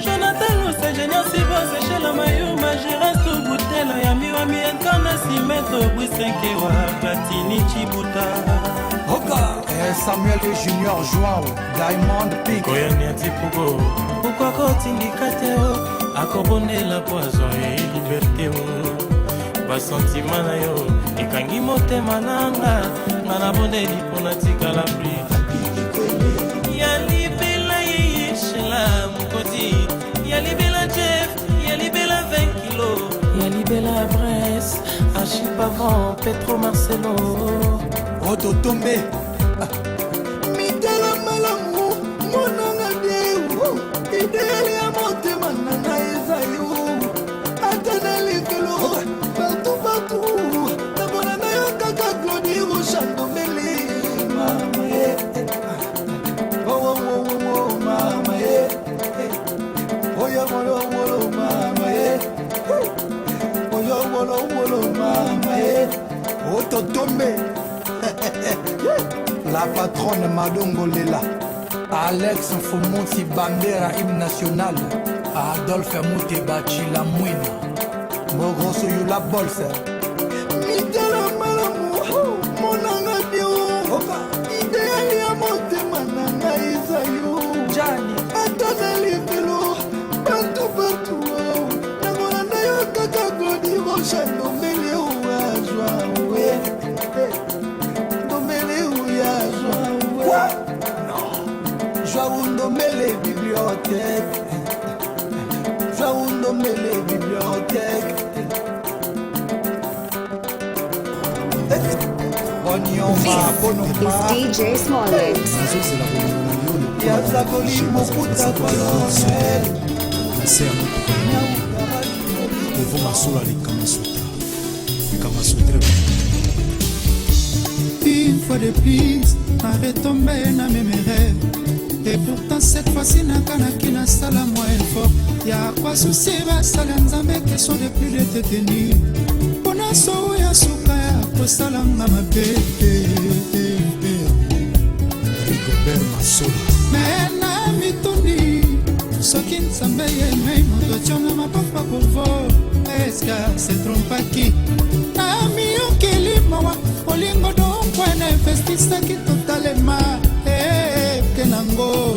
Jonathan Luse Junior Sibose Shela Mayuma Girastu Butela ayami wa mientona Simeto Bwisenkewa Platini Chibuta. Oka Samuel Junior Joao Diamond Pink. Koyani atipuko Pourquoi kotindika te o akobondela po azwa ye liberté o. Basentima na yo ekangi motema nanga nga nabondeli mpo natikala pli ya libela yeyeshela mokoti ya libela Jeff ya libela 20 kilo ya libela Bresse Achille Pavon Petro Marcelo. Ototombe mitala malamu monanga deu idele ya motema na ngai eza yo. Ata na likolo partout partout namona na yo kaka Glodi Rochandomele mama ye. Oh, oh, oh, oh, oh, mama ye. Oyo wolo wolo mama ye. Oyo wolo wolo mama ye. Ototombe La patronne Madongo Lela. Alex Fumuti Bandera hymne national. Adolphe Muteba Chilamwina Mogroso Yula Bolse. Mitala malamu monanga dio ideyali ya motema na ngai eza yo. Ata na lifelo partout partout namona na yo kaka Glodi Rocha ndombele oazwa we Quoi? Non. Joao Ndombele bibliothèque. Joao Ndombele bibliothèque. This is DJ Smollett. Yazakoli mokuta colonel. Kovo masola le kamasutra kamasutra. Une fois de plus, na retombé na mes rêves. Et pourtant cette fois-ci nakanaki nasala mwa effort. Ya kwa susi basala nzambe question de plus de te tenir. Mpona so ya suka ya kosalanga mabe. Rigobert Masola. Me na mitundi soki nzambe ye mei moto ationga maboko kovo eske se trompaki? Na miyokeli mawa olingo donkwe na investisaki totalema eke nango.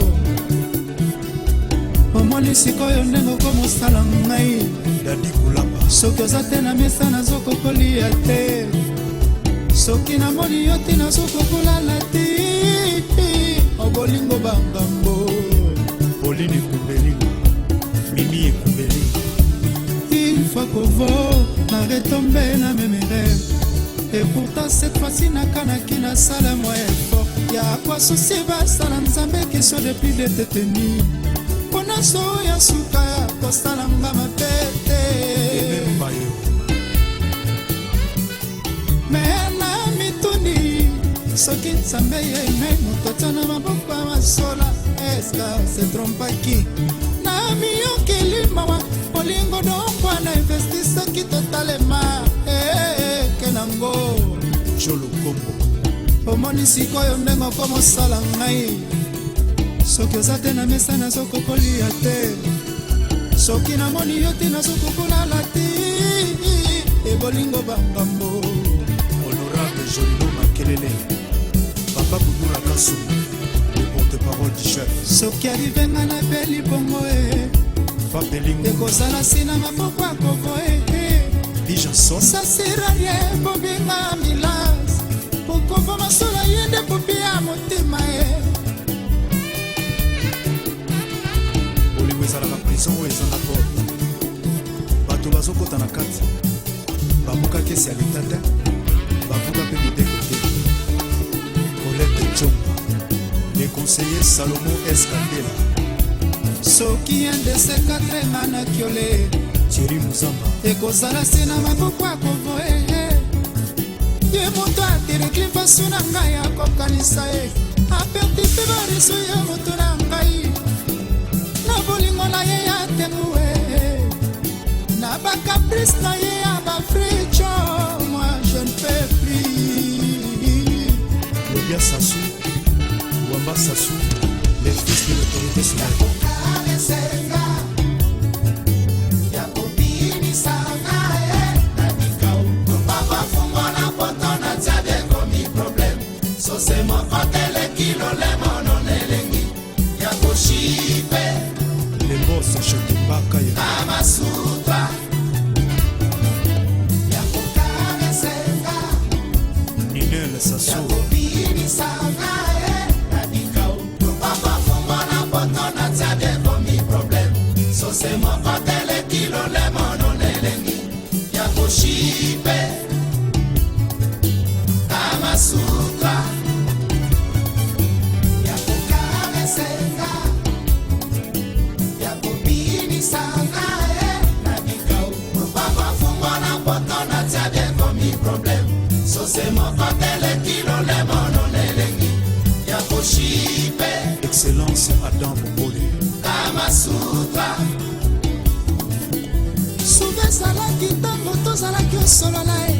Omoni sikoyo ndenge okomosala ngai. Dadi Kulapa. Soki oza te na mesa nazokokolia te. Soki namoni yo te nazokokolala te. Obolingo bangambo. Pauline Ekumbelinga Mimi Ekumbelinga. Une fois kovo na retombe na meme rêve. Et pourtant cette fois-ci nakanaki nasala mwa effort. Ya kwa susi basala nzambe question de plus de te tenir. Mpona so ya suka ya kosalanga mabe te. Me na mituni soki nzambe ye me moto atia na maboko ya masola eske se trompaki? Na miyokeli mawa olingo donkwa na investisaki totalema eke nango. Jolo Kombo. Omoni sikoyo ndenge okomosala ngai. Soki oza te na mesa nazokokolia te. Soki namoni yo te nazokokolala te. Ebolingo bangambo. Honorable Jolino Makelele. Papa Boudoula Kassou Le porte-parole du chef. Soki arrive nga napeli bongo e. Ekozala nsina maboko ya kovo e. Bijanson sasirarie bobinga ambulance. Pokovo masola ye nde popi ya motema e. Bolingo eza Prison oyo ezanga porte, bato bazokɔta na kati, babuka kesi ya leta te, babuka mpe mibeko te. Colette Tshomba, le conseiller Salomo Eskandela. Soki 1 2 4 nga na kiole. Thierry Muzamba. Ekozala se na maboko ya kovoe. Ye moto ateleki mpasu na ngai, akokanisa ye aperti mpe bariso ye moto na ngai na bolingo na ye ya tengue na ba caprices na ye ya bafricho. Moi, je ne peux plus. Lobia Sassou, Wamba Sassou, les fils de l'autorité souveraine. Esenga ya kobimisanga ye na bikau papa fungola poto na tia bekomi problème sose moko teleki lolemo nonelengi ya koshipe. Le boss Chotembaka ya Kamasutra. Ya kokamesenga. Ninel Sassou. Kobimisanga ye na bikau papa fungola poto na tia bekomi problème sose moko teleki lolemo nonelengi ya koshipe Kamasutra. Ya kokamesenga ya kobimisanga ye na bikau papa fungola poto na tia bekomi problème sose moko teleki lolemo nonelengi ya koshipe. Excellence Adam Bombole. Kamasutra. Suve ezalaki ntango tozalaki osolola ye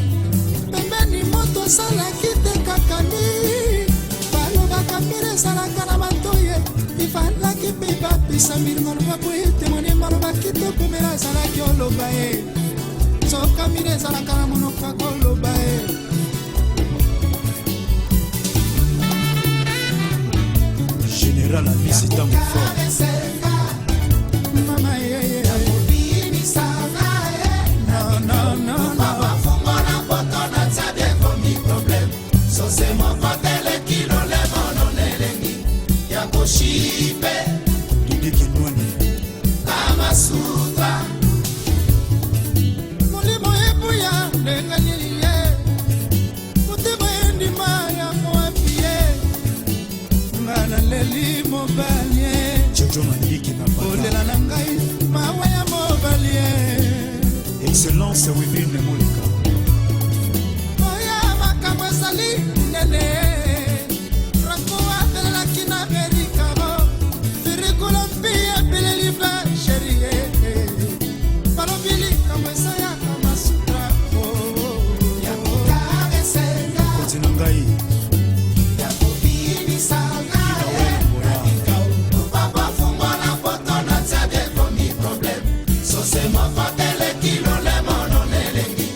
pembeni, moto ozalaki te kaka mi balobaka mire ezalaka na bato ye ifalaki mpe bapesa mbili maloba po ete moni maloba kitoko mele azalaki oloba ye soka mire ezalaka na monoko ya koloba ye. Général Amisi Tango Fort. Esenga mama yeye non, non, non, non. Fungola poto na tia bekomi problème sose moko teleki lolemo nonelengi ya koshipe. Didi Kinwani. Kamasutra. Molimo ebuya ndenge nini ye motema endima yango wapi ye nga naleli mobali ye. Jojo Mandiki na kolela na ngai mawa ya mobali ye. Excellence Wivine Moleka. Oya makambo ezali nene Franco apelelaki na Berikabo firikolo mpi epeleli ba chérie balobi likambo ezayaka masutra. Konzi na ngai. Papa fungola poto na tia bekomi problème sose moko teleki lolemo nonelengi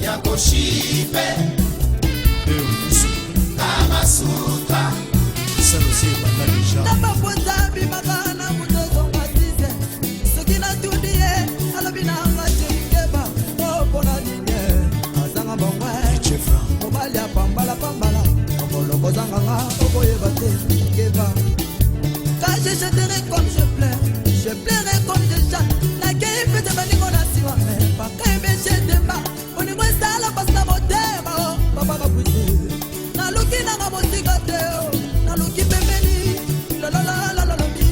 ya koshipe Kamasutra. Salosi ebanda deja. Nababonza abimaka na moto ezonga 6 soki natundi ye alobi nanga cekeba o mpona nini azanga mbongo mobali apambala pambala mokolo kozanganga okoyeba te keba. Quand je chanterai comme je pleure, je pleurerai comme je chante. Nakei pete baningo na nsima me bakayebeshe temba bolingo esala mpasi na motema o papa bapusi naluki nanga mosika te o naluki pembeni ilololololomi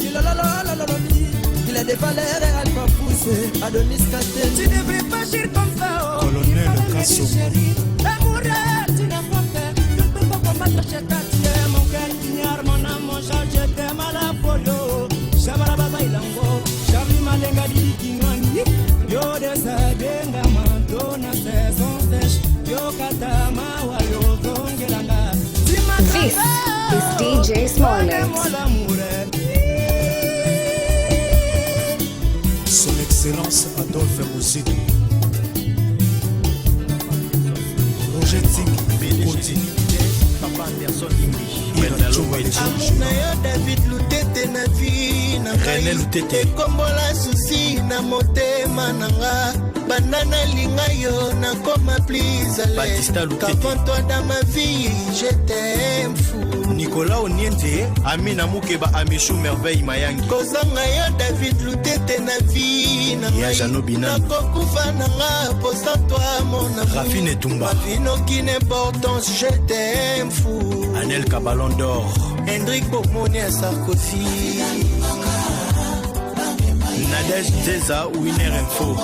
ilololololomi il est des valeurs alpha poussé Adonis Katen. Tu devrais pas agir comme ça, oh. Colonel Kassongo. L'amour, tu n'as pas peur. Je ne peux pas combattre chez toi. Tu es mon cœur, ignore mon âme, mon chat, je t'aime à la folie. Shabara baba ilango, Shabri malenga didi kingwani. Yo desa benga mantona saison sèche. Yo kata mawa yo zongelanga. This is DJ Smollett. Son Excellence Adolphe Muzito. Roger Ting Koti. Papa Anderson English. Ira Chomba Amour na yo David Lutete na vie na. René ngai Lutete. Ekombola susi na motema na nga. Banda nalinga yo, nakoma plus à l'aise. Batista Lutete. Qu'avant toi dans ma vie, j'étais un fou. Nicolas Onienze, Amina Mukeba, Amichou Merveille Mayangi. Kozanga yo, David Lutete, na vie na Ya ngai, Jano Binano. nakokufa na nga posa toi mon amour. Rafine Etumba. Ma vie n'aucune importance, j'étais un fou. Anel Cabalon d'Or. Hendrik Bomoni ya Sarkozy. Nadège Nzeza, Winner Info.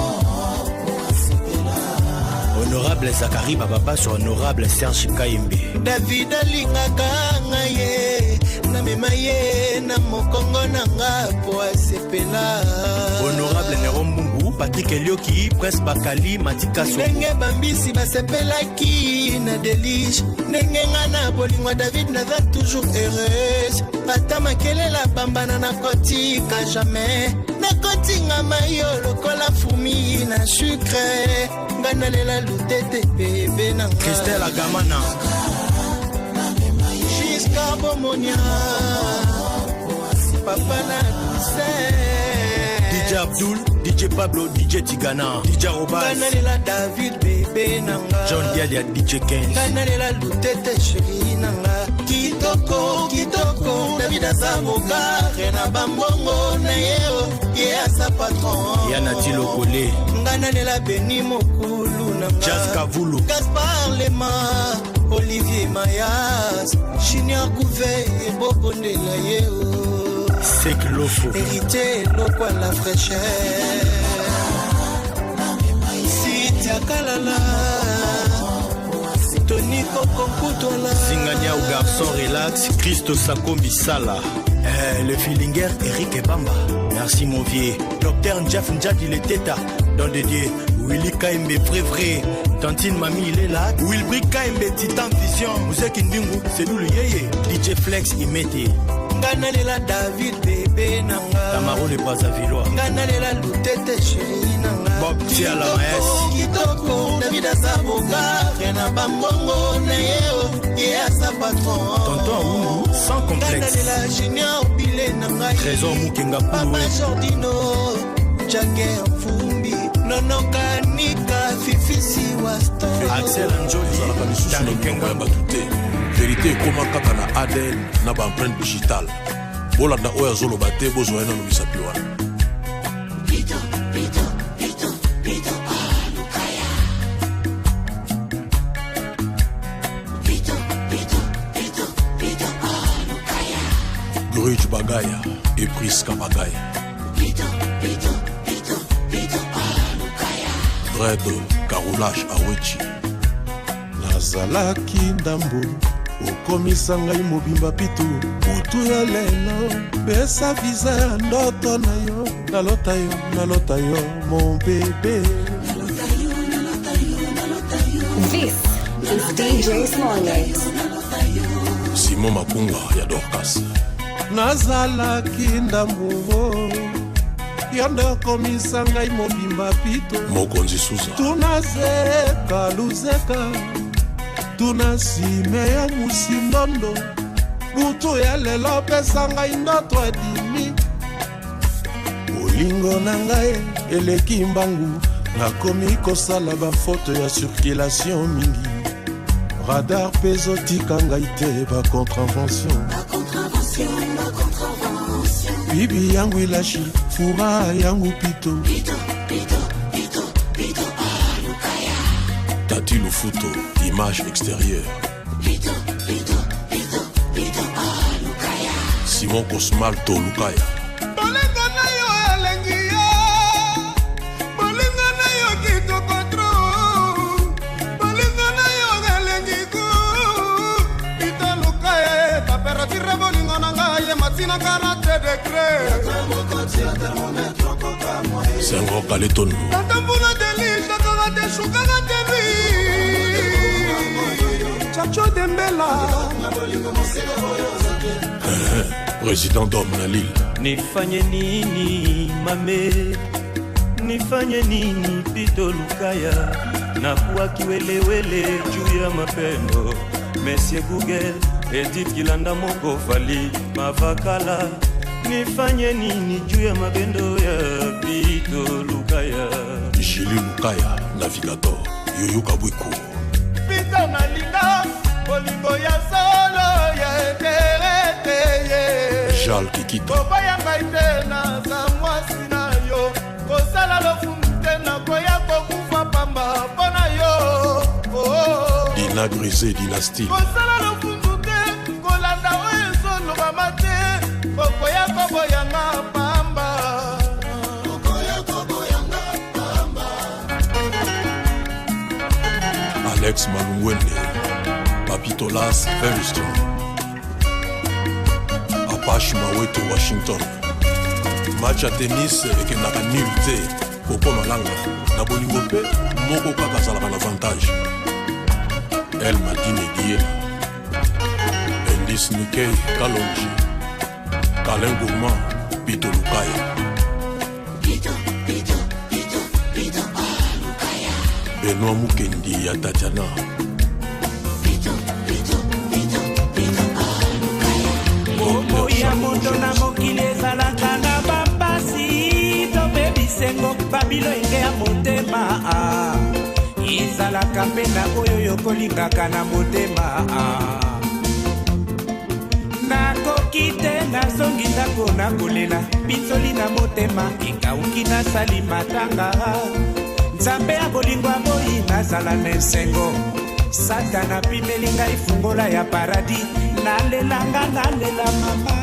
Honorable Zachary Bababaso, Honorable Serge Kayembe. David alingaka ngai ye, namema ye na mokongo na nga po asepela. Honorable Nero Mbungu, Patrick Elioki, Prince Bakali, Matika Soko. Ndenge bambisi basepelaki na delige, ndenge nga na bolingo ya David naza toujours heureuse. Ata makelela bambana, nakotika jamais, nakotingama yo lokola fumi na sucre. Nga nalela Lutete, bebe na nga. Christelle Agamana. Jusqu'à Bomonia, papa na Toussaint. DJ Abdul, DJ Pablo, DJ Tigana, DJ Nga Robas, nalela David, bebe na nga. John Diadia, DJ 15. Nga nalela Lutete, sheri na nga. Kitoko kitoko, David aza bokare na bambongo na ye o, ye aza patron. Yana Tilokole, Nga nalela Beni Mokulu na nga. Jazz Kavulu. Gaspar Lema, Olivier Mayas, Junior Gouvet, ebobondela ye o. Sek Lofo. Héritier lokwa la fraîcheur, Sitiakalala, Tony Kokonkutwala. Zingania ou garçon relax, Christo Sakombi Sala. Le feelinger Eric Ebamba. Merci mon vieux. Docteur Njaf Njadi le Teta. Don de Dieu. Willy Kaimbe vrai vrai. Tantine Mami il est là. Wilbri Kaimbe Titan Vision. Muzeki Ndingu, c'est nous le yeye. DJ Flex Imete. Nga nalela David, bebe na nga. Tamaro le Brazzavillois. Nga nalela Lutete, sheri na nga. Bob Tiala Maes. Kitoko, David aza bokare na bambongo na ye o, ye aza patron. Tonton Aoundou, sans Nga complexe. nalela Junior Bile na ngai. Trésor Mukenga Papa Pouloué. Jordino, Jager Fumbi, Nonokanika, Fifisi Waston. Axel Anjoli. Ezalaka lisusu na minoko ya bato te. Verité ekóma kaka na ADN na baempreinte digitale. Bolanda oyo azoloba te, bozwa ye nano misapi wana. Pito, pito, pito, pito, alukaya. Pito, pito, pito, pito, alukaya. Gruge Bagaya et Priska Bagaya. Pito, pito, pito, pito, alukaya. Dred Carolage Awechi. Nazalaki ndambo, okomisa ngai mobimba pitu. Butu ya lelo, pesa visa ya ndoto na yo. Nalota yo, nalota yo, mon bebe. This is DJ Smollett. Simon Makunga ya Dorcas. Nazalaki ndambo, yo nde okomisa ngai mobimba pito. Mokonzi Suza. Tuna zeka luzeka, tuna nsime ya musindondo. Butu ya lelo, pesa ngai ndoto adimi. Bolingo na ngai eleki mbangu, nakomi kosala bafoto ya circulation mingi. Radar mpe ezotika ngai te, bacontrevention. Contravention, contravention. Bibi yangu ilashi fura yangu pito. Pito, pito, pito, pito, alukaya. Tati Lufuto, image extérieure. Pito, pito, pito, pito, alukaya. Simon Cosmalto Lukaya. Bolingo na yo elengi ye, bolingo na yo kitoko tro, bolingo na yo elengi ku. Italuka ye taperatire, bolingo na ngai ye matina 40 degré. Senghor Kaletondo. Tata mvula delisakaka te, sukaka te lui. Chacho Dembela. Président d'homme na Lille. Nifanye nini mame, nifanye nini Pito Lukaya, nakuwa kiwelewele juu ya mapendo. Monsieur Google, Edith Kilanda moko fali mavakala. Nifanye nini juu ya mapendo ya Pito Lukaya? Julie Lukaya, navigateur, Yoyo Kabwiku. Pito nalinga bolingo ya solo ya etere te ye. Jal Kikita. Koboya ngai te naza mwasi na yo, kosala lofundu te nakoya kokufa pamba mpo na yo. Oh, oh. Dina Grisé, Dynastie. Kosala lofundu te, kolanda oyo ezolobama te, okoya koboyanga pamba. Okoya koboyanga pamba. Alex Malungwende, Papitolas, Very Strong. Apache Mawete, Washington. Match ya tennis ekendaka nul te, Koko Malanga. Na bolingo mpe moko kaka azalaka na avantage. El Madine Diela, Bendis Nikei Kalonji, Kalin Gourmand, Pito Lukaya. Pito, Pito, Pito, Pito Lukaya. Benoît Mukendi ya Tatiana. Pito, Pito, Pito, Pito Lukaya. Bomoi ya moto na mokili ezalaka na bampasi to mpe bisengo, babiloyenge ya motema ezalaka mpe na oyo yokolingaka na motema. Nakoki te, nazongi ndako nakolela, pinzoli na motema ekauki, nasali matanga. Nzambe ya bolingo aboyi nazala na esengo, Satana apimeli ngai fungola ya paradis, nalelanga nalela mama.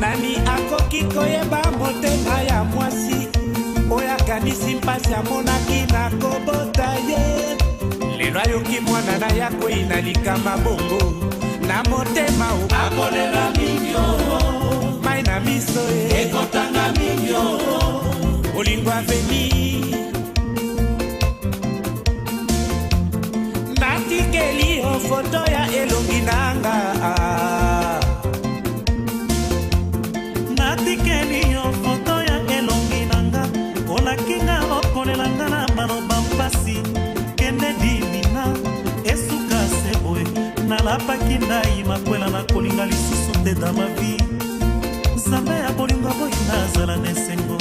Nani akoki koyeba motema ya mwasi oyo akanisi mpasi amonaki na kobota ye? Lelo ayoki mwana na ya kwei na likama bongo na motema akolela mingi, mai na miso ekotanga mingi, bolingo aveni. Natikeli yo foto ya elongi nanga, natikeli yo foto ya elongi nanga, olakinga okolelanga na maloba mpasi, kende dimina esuka se boye, nalapaki ndai makwela na kolinga lisusu te da mavi. Nzambe ya bolingo boyi nazala na esengo.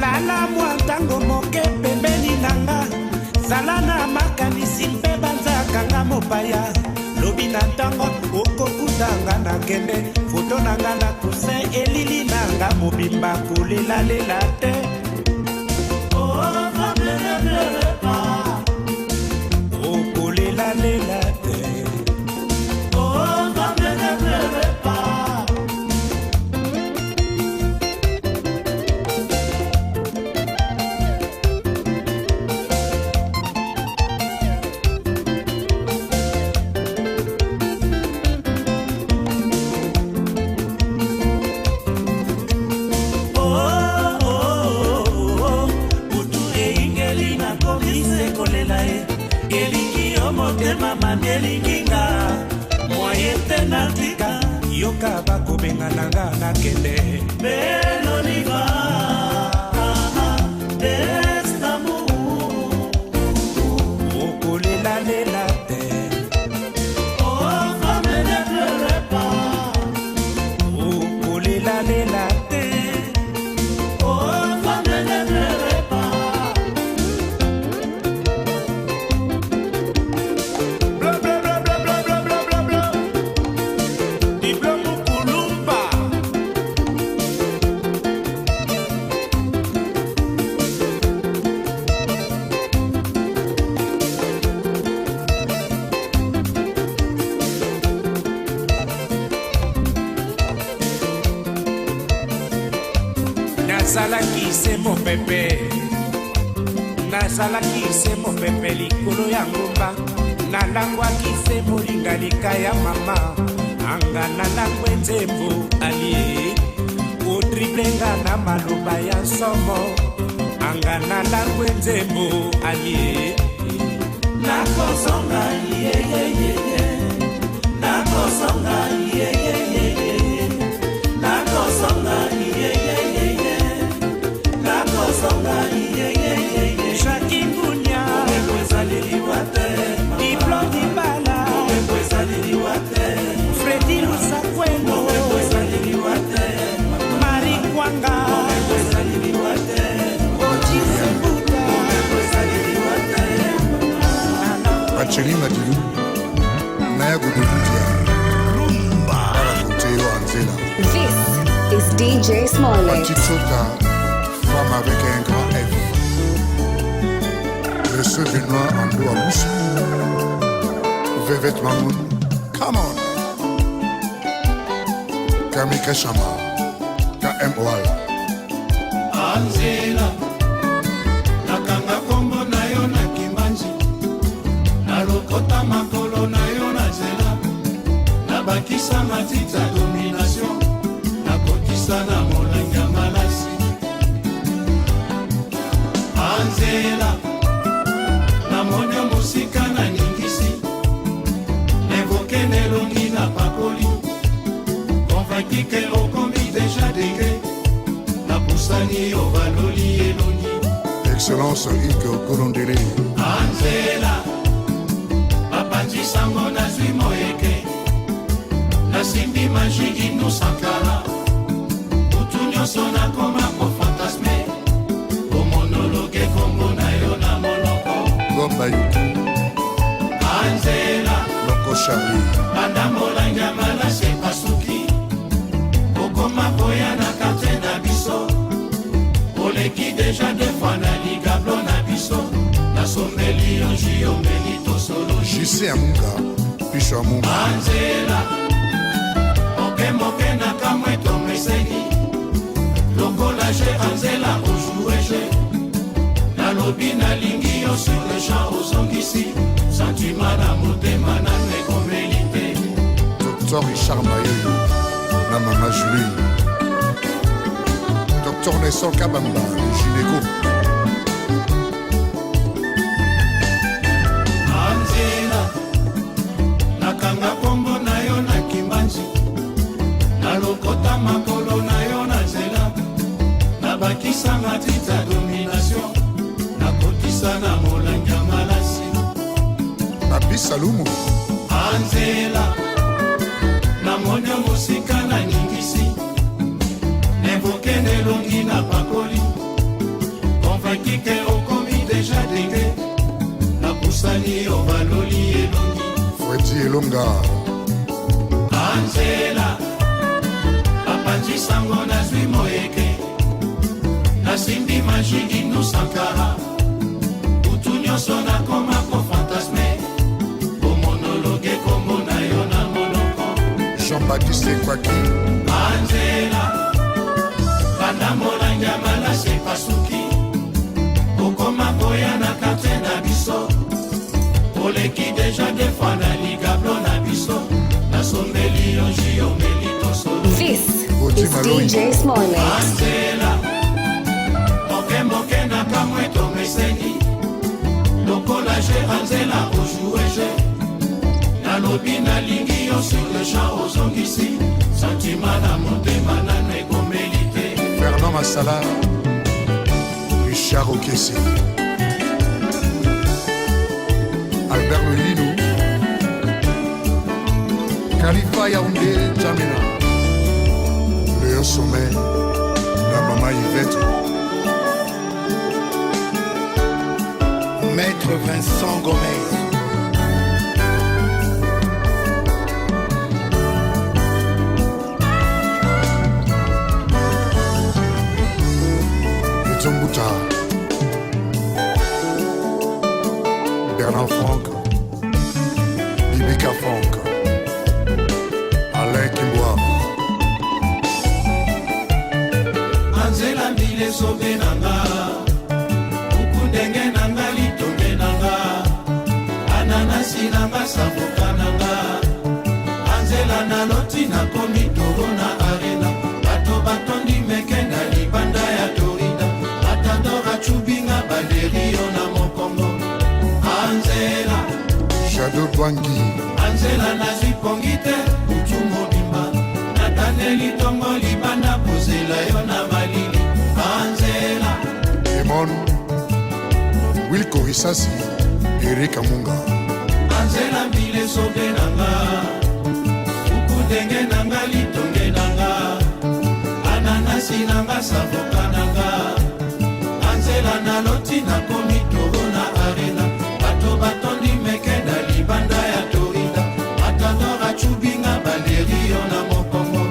Lala mwa ntango moke pembeni nanga, zala na makanisi mpe banzakanga mopaya, lobi na ntango okokutanga na kende, foto nanga na coussin elili nanga mobimba kolelalela te. Okolelalela te. Motema mami elingi nga, moye te natika, yoka bakobenga nanga nakende. Beloliva d'Istanbul. Okolelalela te. Oh, femme, ne pleure pas. Okolelalela te. Oh, femme, ne pleure pas. Bla bla bla bla bla bla bla bla bla. Diplôme Kulumba. Nazalaki se mopepe, nazalaki se mopepe likolo ya ngomba, nalangwaki se molingalika ya mama anga, nalangwe nzembo alie otriplenga na maloba ya nsomo anga, nalangwe nzembo alie nakozonga yeyeyeye, nakozonga yeyeyeye, nakozonga yeyeyeye, nakozonga yeyeyeye. Jacques Ngunya, ezaleli wa te, Diplôme. ezali liwa te. Fredi Lusakweno. Mobembo ezali liwa te. Mari Kwanga. Mobembo ezali liwa te. Oji Sembuta. Mobembo ezali liwa te. Bacheli Madilu, Naya Godobudia, Rumba, Bala Anzela. This is DJ Smollett. Petite Sota, femme avec un grand F. Monsieur Benoît Ando Aboussou. Vévette Mamoun, come on. Kami Kashama, KM Oal. Anzela, nakanga kombo na yo na kimbanzi, nalokota makolo na yo na nzela, nabakisa matita domination, nakotisa na molangi ya malasi. Anzela, namoni yo mosika na ningisi, nevoke na elongi na pakoli, convaincu ke okomi deja degre, napusani yo baloli elongi. Excellence Hugues Golondele. Anzela, bapanzi sango nazwi moyeke, nasimbi maji inu Sankara, butu nyonso nakoma kofantasme, komonologe kombo na yo na monoko. Gomba Yutu, Anzela, Loko Charlie. Banda molangi ya malasi epasuki, okoma koya na quartier na biso, oleki deja deux fois na ligablo na biso, nasombeli yo jus, omeli tosolo. JC Amunga, Picho Amunga. Anzela, moke moke na kamwe tomeseni, lokola je anzela ojoue je, nalobi nalingi yo sur le champ, ozongisi sentiment na motema nanu ekomeli te. Docteur Richard Mayoyo, na Mama Julie. Docteur Nelson Kabamba, le gynéco. Anzela, nakanga kombo na yo na kimbanzi, nalokota makolo na yo na nzela, nabakisa matita domination, nakotisa na molangi ya malasi. Babi Salumu. Anzela, namoni yo mosika na ningisi, nevoke na elongi na pakoli, convaincu ke okomi deja degre, napusani yo baloli elongi. Freddy Elonga. Anzela, bapanzi sango nazwi moyeke, nasimbi maji inu Sankara, butu nyonso nakoma kofantasme, komonologe kombo na yo na monoko. Jean-Baptiste Kwaki. Anzela, banda molangi ya malasi epasuki, okoma koya na quartier na biso, oleki deja deux fois na ligablo na biso, nasombeli yo jus, omeli tosolo. This is DJ Smollett. Anzela, moke moke na kamwe tomeseni, lokola je anzela ojoue je, nalobi nalingi yo sur le champ, ozongisi sentiment na motema nanu ekomeli te. Fernand Massala. Richard Okessi. Albert Lelino. Khalifa Yaoundé Djamena. Léon Sommet. La maman Yvette. Maître Vincent Gomez. Mbuta. Bernard Franck. Bibika Franck. Alain Kimboa. Anzela, mbila esobe na nga, buku ndenge na nga, litonge na nga, ananasi na nga, savoka na nga. Anzela, naloti nakomi toro na arena, bato batondi meke na libanda ya torida, matador acubinga baleri yo na mokongo. Anzela. Jado Dwangi. Anzela, nazwi pongi te butu mobimba, nataneli ntongo libanda kozela yo na malili. Anzela. Emon. Wilco Risasi. Eric Amunga. Anzela, mbila. Esobe na nga, kuku ndenge na nga, litonge na nga, ananasi na nga, savoka na nga. Anzela naloti nakomi toro na arena, bato batondi meke na libanda ya torida, matador acubinga baleri yo na mokongo.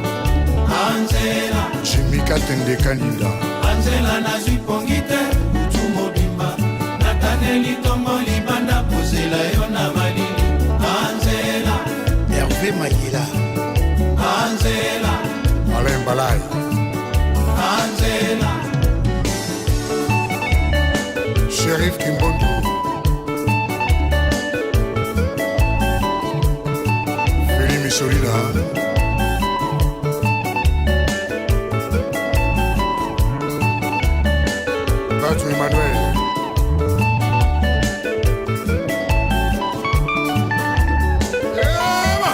Anzela Jimika Tendeka Linda. Anzela nazwi pongi te butu mobimba, nataneli ntongo libanda kozela yo na malili. Anzela Hervé Mayela. Anzela Alain Balai. Anzela Shérif Kimbondo. Feli Missolina. Batu Emmanuel. Ema!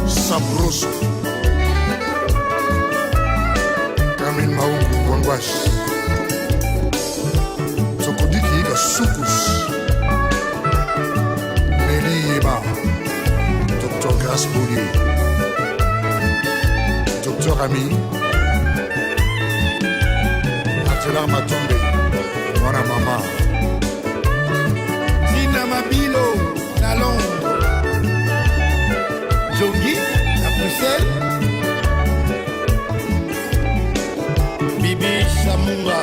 Sabroso. Camille Maungu Gwangwash. Sokodiki Kasukus. Nelly Yeba. Dr Grace Boulier. Dr Ami. Atela Matombe. Mwana Mama. Nina Mabilo na Londres, Jongi na Bruxelles, Bibi Samunga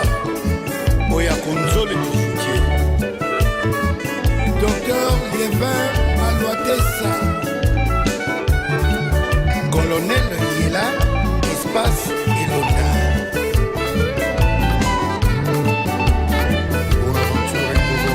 oyo akonzole bijoutier. Docteur Lievin Maluatesa, Colonel Yela Espace Elonda. Bonaventure Mbogo.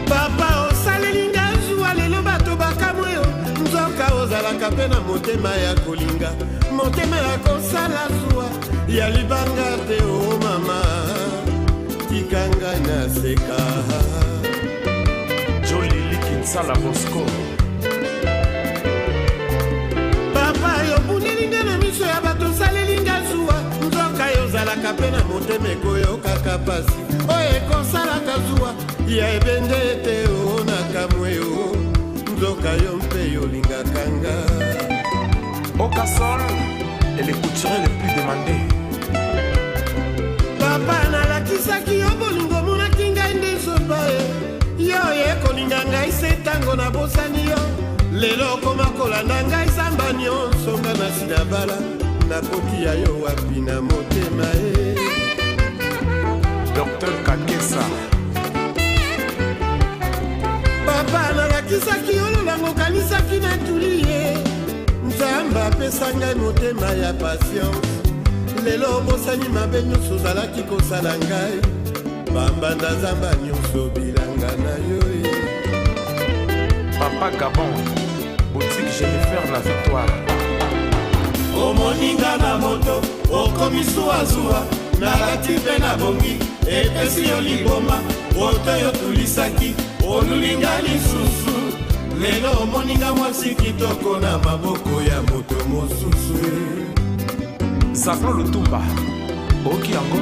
Papa, osaleli nga zuwa, lelo bato bakamwe yo. Nzoka ozalaka mpe na motema ya kolinga, motema ya kosala zuwa ya libanga te. O mama, tika ngai naseka. Jolili Kinsala Bosco. Papa, yobundeli nga na miso ya bato, osaleli nga zuwa. Nzoka yo ozalaka mpe na motema ekoyokaka pasi, oyo ekosalaka zuwa ya ebende ete. O nakamwe o, nzoka yo mpe yolingaka nga. Okasol est le couturier le plus demandé. Papa, nalakisaki yo bolingo, monaki ngai nde zoba ye. Yo oye kolinga ngai se ntango nabosani yo. Lelo okoma kolanda ngai zamba nyonso. Nga nasi na bala, nakotia yo wapi na motema ye? Dr Kakesa. Papa, nalakisaki yo lolango, okanisaki natuli ye. Nzambe apesa ngai motema ya patience. Lelo obosani mabe nyonso ozalaki kosala ngai, bambanda zamba nyonso bilanga na yo ye. Papa Gabon, boutique Jennifer la Victoire. Omoninga na moto okomi zuwazuwa, nalati mpe na bongi, epesi yo liboma. Oto yo tulisaki, olulinga lisusu. Lelo omoninga mwasi kitoko na maboko ya moto mosusu. Zaklo Lutumba, oki yango.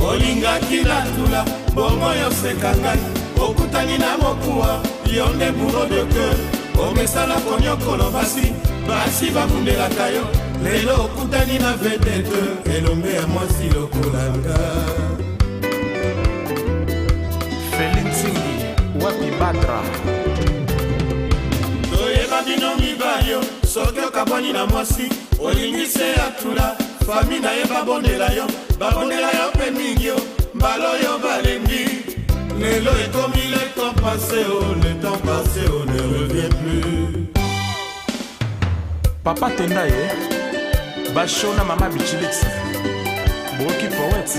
Olingaki natula bongo, yoseka ngai. Okutani na mokuwa, yo nde bourreau de cœur. Omesala konyokolo basi, basi babundelaka yo. Lelo okutani na vedette, elombe ya mwasi lokola nga. Feli Nzingi, wapi Badra. Toyeba bino mibali yo, soki okabwani na mwasi, olingi se atula fami na ye. Babondela yo, babondela yo mpe mingi yo, mbala oyo balembi. Lelo ekomi le temps passé o, le temps passé o ne revient plus. Papa Tenda ye, Basho na Mama Bichilix. Boki poète.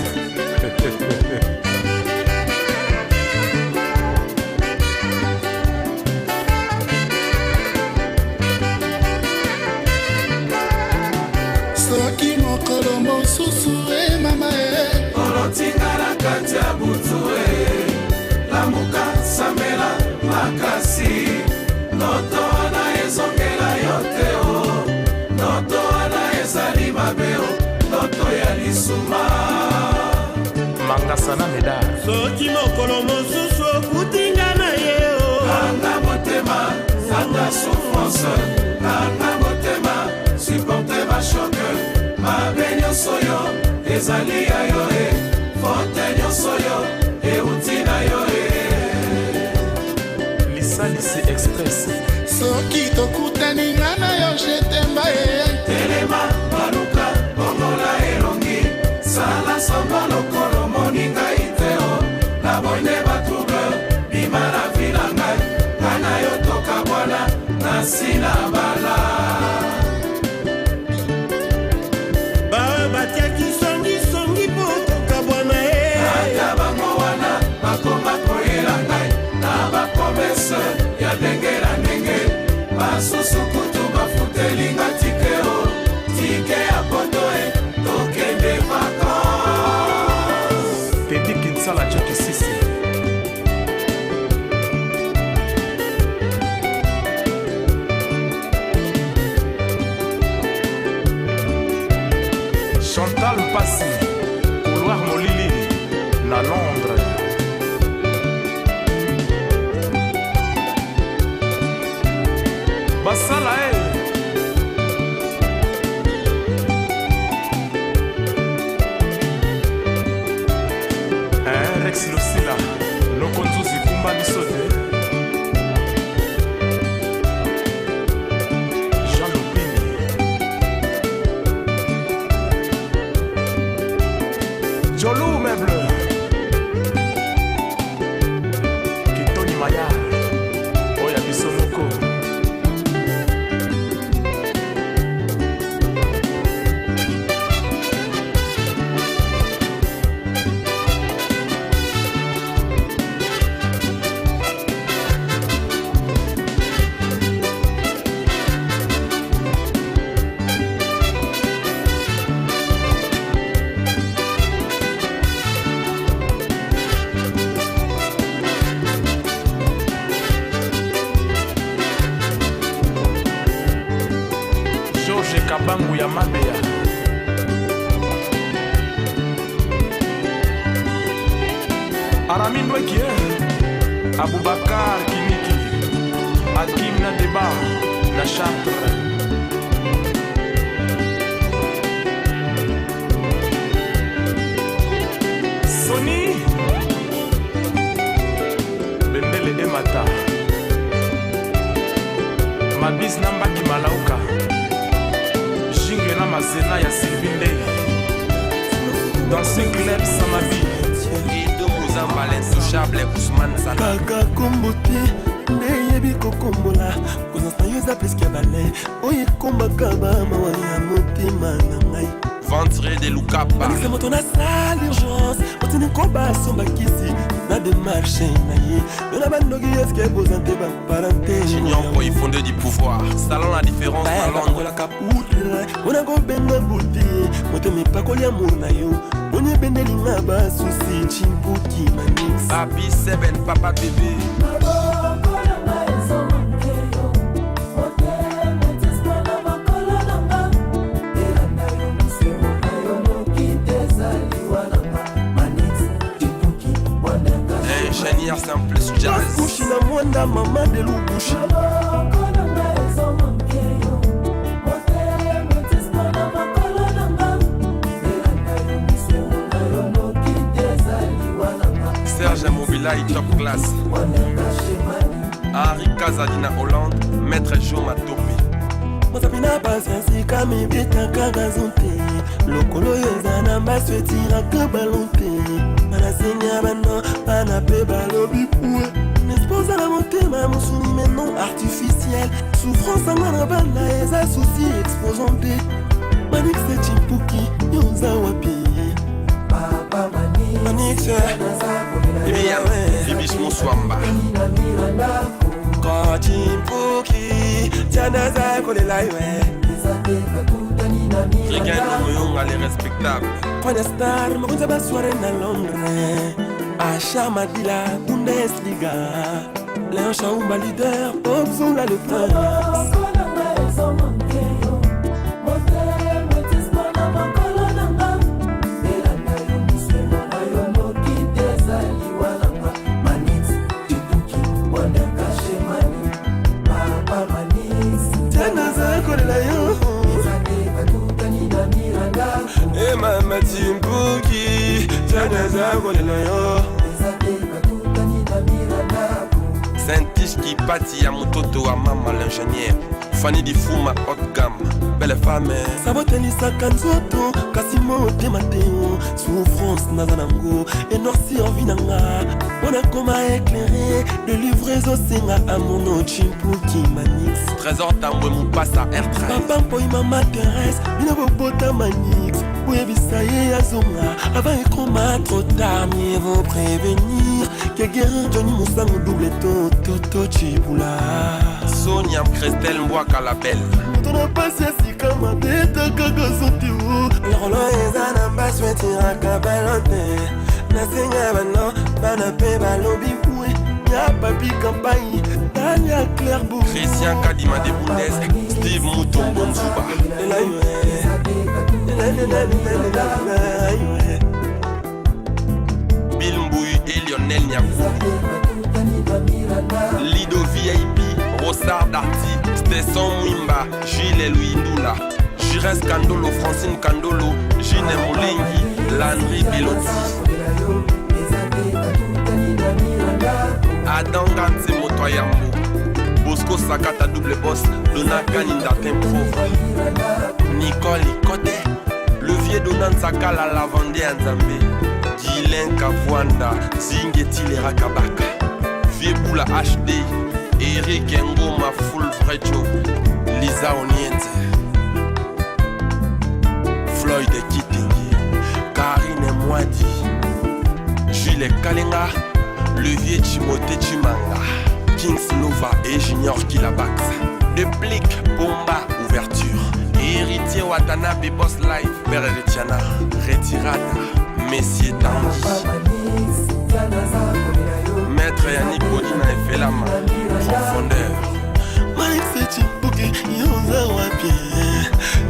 Soki mokolo mosusu e mama e, olotinga na kati ya butu e, lamuka, sambela makasi. Ndoto wana ezongela yo te o, ndoto wana ezali mabe o, ndoto ya lisuma. Mangasa na Medar. Soki mokolo mosusu okuti nga na ye o. Kanga motema, ata souffrance. Kanga motema, supporte bachoc. Mabe nyonso yo ezali ya yo e. Faute nyonso yo euti na yo e. Lisalisi Express. Soki tokutani nga na yo jetemba ye. Telema, baluka, bongola elongi. Sala samba lokolo moninga te o. Na boyne batrouble, bima na vi na ngai. Ngai na yo tokabwana, nasi na bala. Baoyo batiaki songisongi mpo tokabwana ye. Ata bango wana bakoma koyela ngai na bapromese ya ndenge na ndenge. Basusu kutu bafutelinga tike o, tike ya poto e, tokende vacances. Teddy Kinsala Jackie Sisi. Chantal Mpasi, couloir Molili, na Londres. Basala e. Eh, Rex Lucila, noko Nzuzi kumba biso te. Jean Lupini. Jolou Meuble. Kitoni Maya. Oya biso moko. George Kabangu ya Mabea. Arami Ndweki, eh? Abubakar Kiniki. Hakim na Deba na Chartres. Sony Bendele Emata. Mabis na Mbaki Malauka. Jingle na Mazena ya Sylvie Ndey. Dans ce club Samabi. Edo Mozamba, l'intouchable Ousmane Salah. Kaka kombo te nde eyebi kokombola kozansa yo eza preske ya bale oyo ekombaka bamawa ya motema na ngai. Ventre de Lukapa. Alisa moto na sale urgence otindi koba asomba kisi na demarche na ye yo na bandoki eske boza te baparente. Junior Boy, fondé du pouvoir. Salon la différence na Londres. Bakolaka poudre mpona kobenga bote motema epakoli amour na yo boni ebendelinga basusi chimpuki Manix. Babi Seven, Papa Bébé. Ingénieur simple jazz. Kushi na mwanda mama de lubushi. Serge Mobilai, top class. Henri Kazadi na Hollande, Maître Jo Matopi. Mosapi na patience mibetaka gazon te lokolo oyo eza na mbaso etiraka balon te banasenya bana bana mpe balobi pue nespoza na motema mosuni mais non artificiel souffrance anga na bana eza souci exposant te Manix Chimpuki yo oza wapi Manix? Bibian, Bibis Mousswamba. Chimpuki tianaza kolela yo. Regain Moyonga, les respectables. Fanya star mokonzi ya basoire na Londres Acha Madila Bundesliga Léon Chaumba leader Obzola le prince. yo. Saint-Tiche Kipati ya mototo wa mama l'ingénieur Fanny Difuma haute gamme belle femme. Sabotelisaka nzoto kasi motema te. Souffrance naza nango enoircir vie na nga. Mpo nakoma éclairé de livre ezosenga amono chimpuki Manix. Trésor Tambwe Mupasa R13. Papa mpoi, mama Therese, bino bobota Manix, boyebisa ye azonga avant ekoma trop tard. Mieux vaut prévenir que guérir. Johnny Mosango double to toto Chibula. Sonia Christelle Mbwaka la belle. Moto na pasi ya sika mabeta kaka soki o lokolo eza na mpasi etiraka balo te. Nasenga bano bana mpe balobi bwe ya papi kampai Dania Clairbo. Christian Kadima de Bundes, Steve Mutombo Nzuba. Bill Mbouy et Lionel Niakou. Lido VIP, Rossard Darty, Stetson Mwimba, Gilles Louindula, Jires Kandolo, Francine Kandolo, Gine Molengi, Landry Belotti. Adam Ganze Motoyambo, Bosco Sakata double boss, Dona Kaninda Tempo, Nicole Ikote, Levier Donan Sakala Lavande Nzambe, Guylain Kavwanda, Zingeti Lera Kabaka, Vieboula HD, Eric Ngoma Full Frejo, Lisa Onienze, Floyd Kitingi, Karine Mwadi, Jules Kalenga, Levier Timothée Chimanga, Kings Lova et Junior Kilabax, Deplick Bomba Ouverture, Héritier Watanabe Boss Live, Père Retiana, Retirada, Messier Tanguy, Maître Yannick Bodina et Felama, Profondeur. Manix Chimpuki, yoza wapi?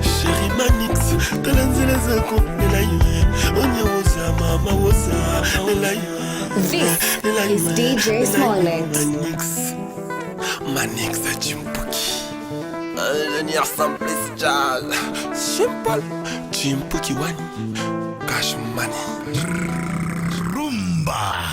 Chéri Manix, tala nzela eza kolela yo. Onya woza mama woza lela yo. This is DJ Smollett. Manix, Manix Chimpuki, Ingénieur Simplice Jazz, Simple, Chimpuki Wani, Cash Money. Rumba.